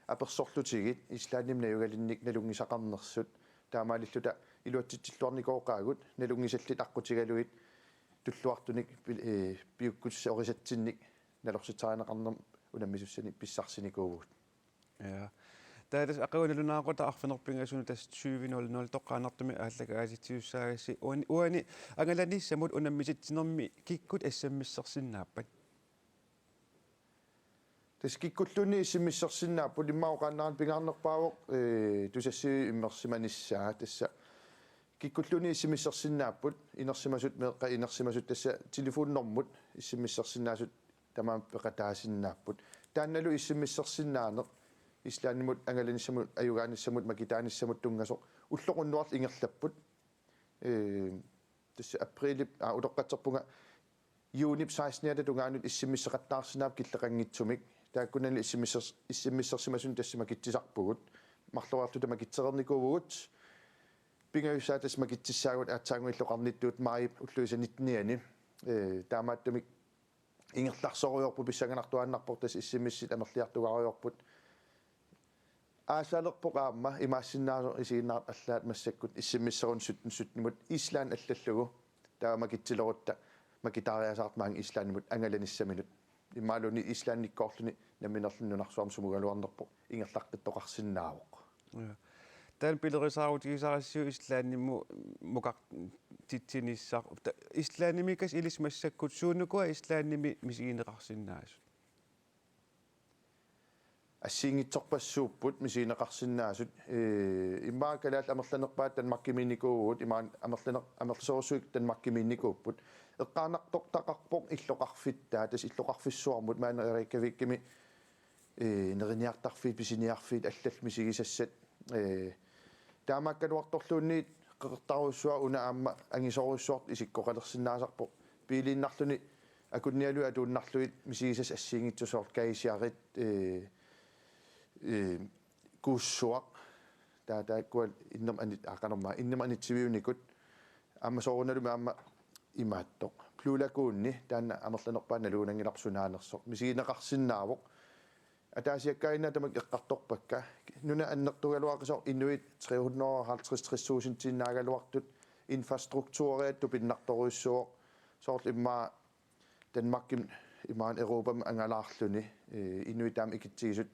apersorlutigit Islandimi najugalinnik nalunngisaqarnersut, taamaalilluta iluatsitsilluarnikooqaagut, nalunngisallit aqqutigalugit tulluartunik pil-, eh, piukkusorisatsinnik nalorsitsisarineqarnermut unammisussanik pissarsinikuuvugut. Ja. Taava tassa aqagu nalunaaqutaq arfineq-pingasunut tassa tyve nul nul toqqaannartumik aallakaatitsisussaagassiuk uani, uani angalanissamut unammisitsinermi kikkut S M S-ersinnaappat? Tassa kikkulluunniit S M S-ersinnaapput, immaqa oqaannarani pingaarnerpaavoq, eh, Tusassivip immersimanissaa, tassa kikkulluunniit S M S-ersinnaapput, inersimasut, meeqqat inersimasut, tassa telefoninormut S M S-ersinnaasut tamaasa peqataasinnaapput. Taannalu S M S-ersinnaaneq Islandimut angalanissamut, ajugaanissamut, makitaanissamut tunngasoq ulloq unnuarlu ingerlapput. Eh, tassa aprilip, aa, utoqqatserpunga juunip seksteniata tungaanut S M S-eqattaarsinnaapput killeqanngitsumik. Taakkunani S M S-er-, S M S-ersimasuni tassa makitsisarpugut. Marloriarluta makitsereernikuuvugut. Pingajussaat tassa makitsissaagut aatsaannguaq illoqarnittut maajip ulluisa nittenianni. Eh, taamaattumik ingerlarsorujoorput, pissanganartuaannarpoq, tassa S M S-it amerliartugarujoorput. Aasalerpoq aamma imaassinnaasoq isiginnaartut allaat massakkut S M S-eruni sytten sytten-imut Island allallugu. Taava makitsilerutta makitaariasaartoq maanga Islandimut angalanissaminut. Imaluunniit Islandikkoorluni nammineerluni nunarsuarmi sumugaluarnerpoq ingerlaqqittoqarsinnaavoq. Ja. Taanna pilerisaarutigisarassiuk Islandimut mukartitsinissaq. Ta-, Islandimiikkasit ilissi massakkut suunukua Islandimi misigineqarsinnaasut? Assigiinngitsorpassuupput misigineqarsinnaasut, ee, immaqa kalaallit amerlanerpaat Danmarkimiinnikuuvugut, imaluunniit amerlaner-, amerlasoorujussuit Danmarkimiinnikuupput. Eqqaanartortaqarpoq illoqarfittaaq, tassa illoqarfissuarmut maani Reykjavikimi, ee, neriniartarfiit, pisiniarfiit allallu misigisassat, ee, taamaakkaluartorluunniit qeqertarujussuaq una aamma angisoorujussuartut isikkoqalersinnaasarpoq. Biiliinnarluni akunnialui atuinnarlugit misigisassat assigiinngitsut soorlu geyseri, ee, ee, kuussuaq. Taava taakkua innermut anit-, aa, qanormaa, innermut anitsiviunikut. Aamma soorunalumi aamma imaattoq Blue Lagooni, taanna amerlanerpaaq nalugunanngilarput sunaanersoq. Misigineqarsinnaavoq. Ataasiakkaangatta tamakku eqqartorpakka. Nunat annertugaluaqisoq inuit tre hundrede og halvtreds, tres tusindiinnaagaluartut, infrastrukturia tupinnartorujussuuvoq. Soorlu immaqa Danmarkimi imaluunniit Europami angalaarluni, ee, inuit taama ikitsigisut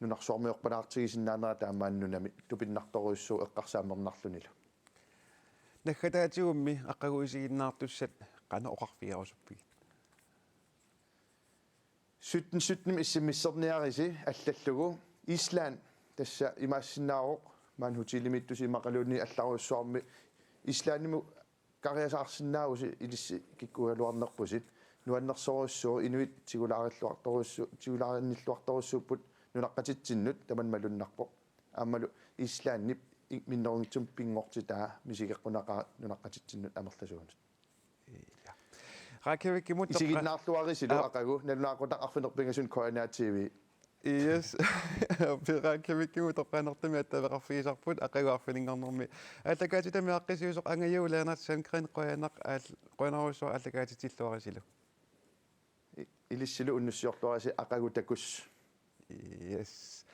nunarsuarmiorpalaartigisinnaanera taamaammat nunami tupinnartorujussuuvoq eqqarsaammernarlunilu. Naggataatigummi aqagu isiginnaartussat qanoq oqarfigerusuppigit? Sytten sytten-imi S M S-erniarisi allallugu. Island tassa imaassinnaavoq, maani hotelimiittusi immaqaluunniit allarujussuarmi Islandimut kariasaarsinnaavusi ilissi kikkuugaluarnerpusi. Nuannersorujussuuvoq, inuit tigulaarilluartorujussu-, tigulaarinnilluartorujussuupput nunaqqatitsinnut, tamanna malunnarpoq. Aammalu Islandip i-, minnerunngitsumik pinngortitaa misigeqqunaqaaq nunaqqatitsinnut amerlasuunut. Ja. Reykjavikimut toqqa-, isiginnaarluarisilu, aa, aqagu, nalunaaqutaq arfineq-pingasunut K N R T V. Yes. Reykjavikimut toqqaannartumik attaveqarfigisarput aqagu arfininngornermi. Aallakaatitami aaqqissuisoq Angaju Lennert Sandgreen, qujanaq aal-, qujanarujussuaq aallakaatitsilluarisilu. I-, ilissilu unnussiorluarisi, aqagu takuss. Yes.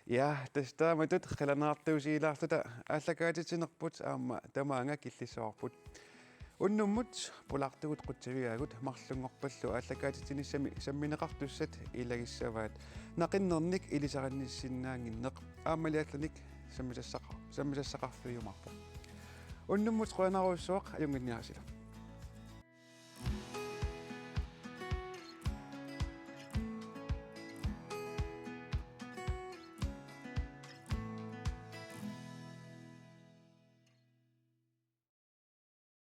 Ja, tassa taamatut qilanaartuusiilaarluta aallakaatitsinerput aamma tamaanga killissavarput. Unnummut pulaartugut qutsavigaagut, marlunngorpallu aallakaatitsinissami sammineqartussat ilagissavaat. Naqinnernik ilisarinnissinnaannginneq aammali allanik sammisassaqa-, sammisassaqarfiumaarpoq. Unnummut qujanarujussuaq, ajunnginniarisilu.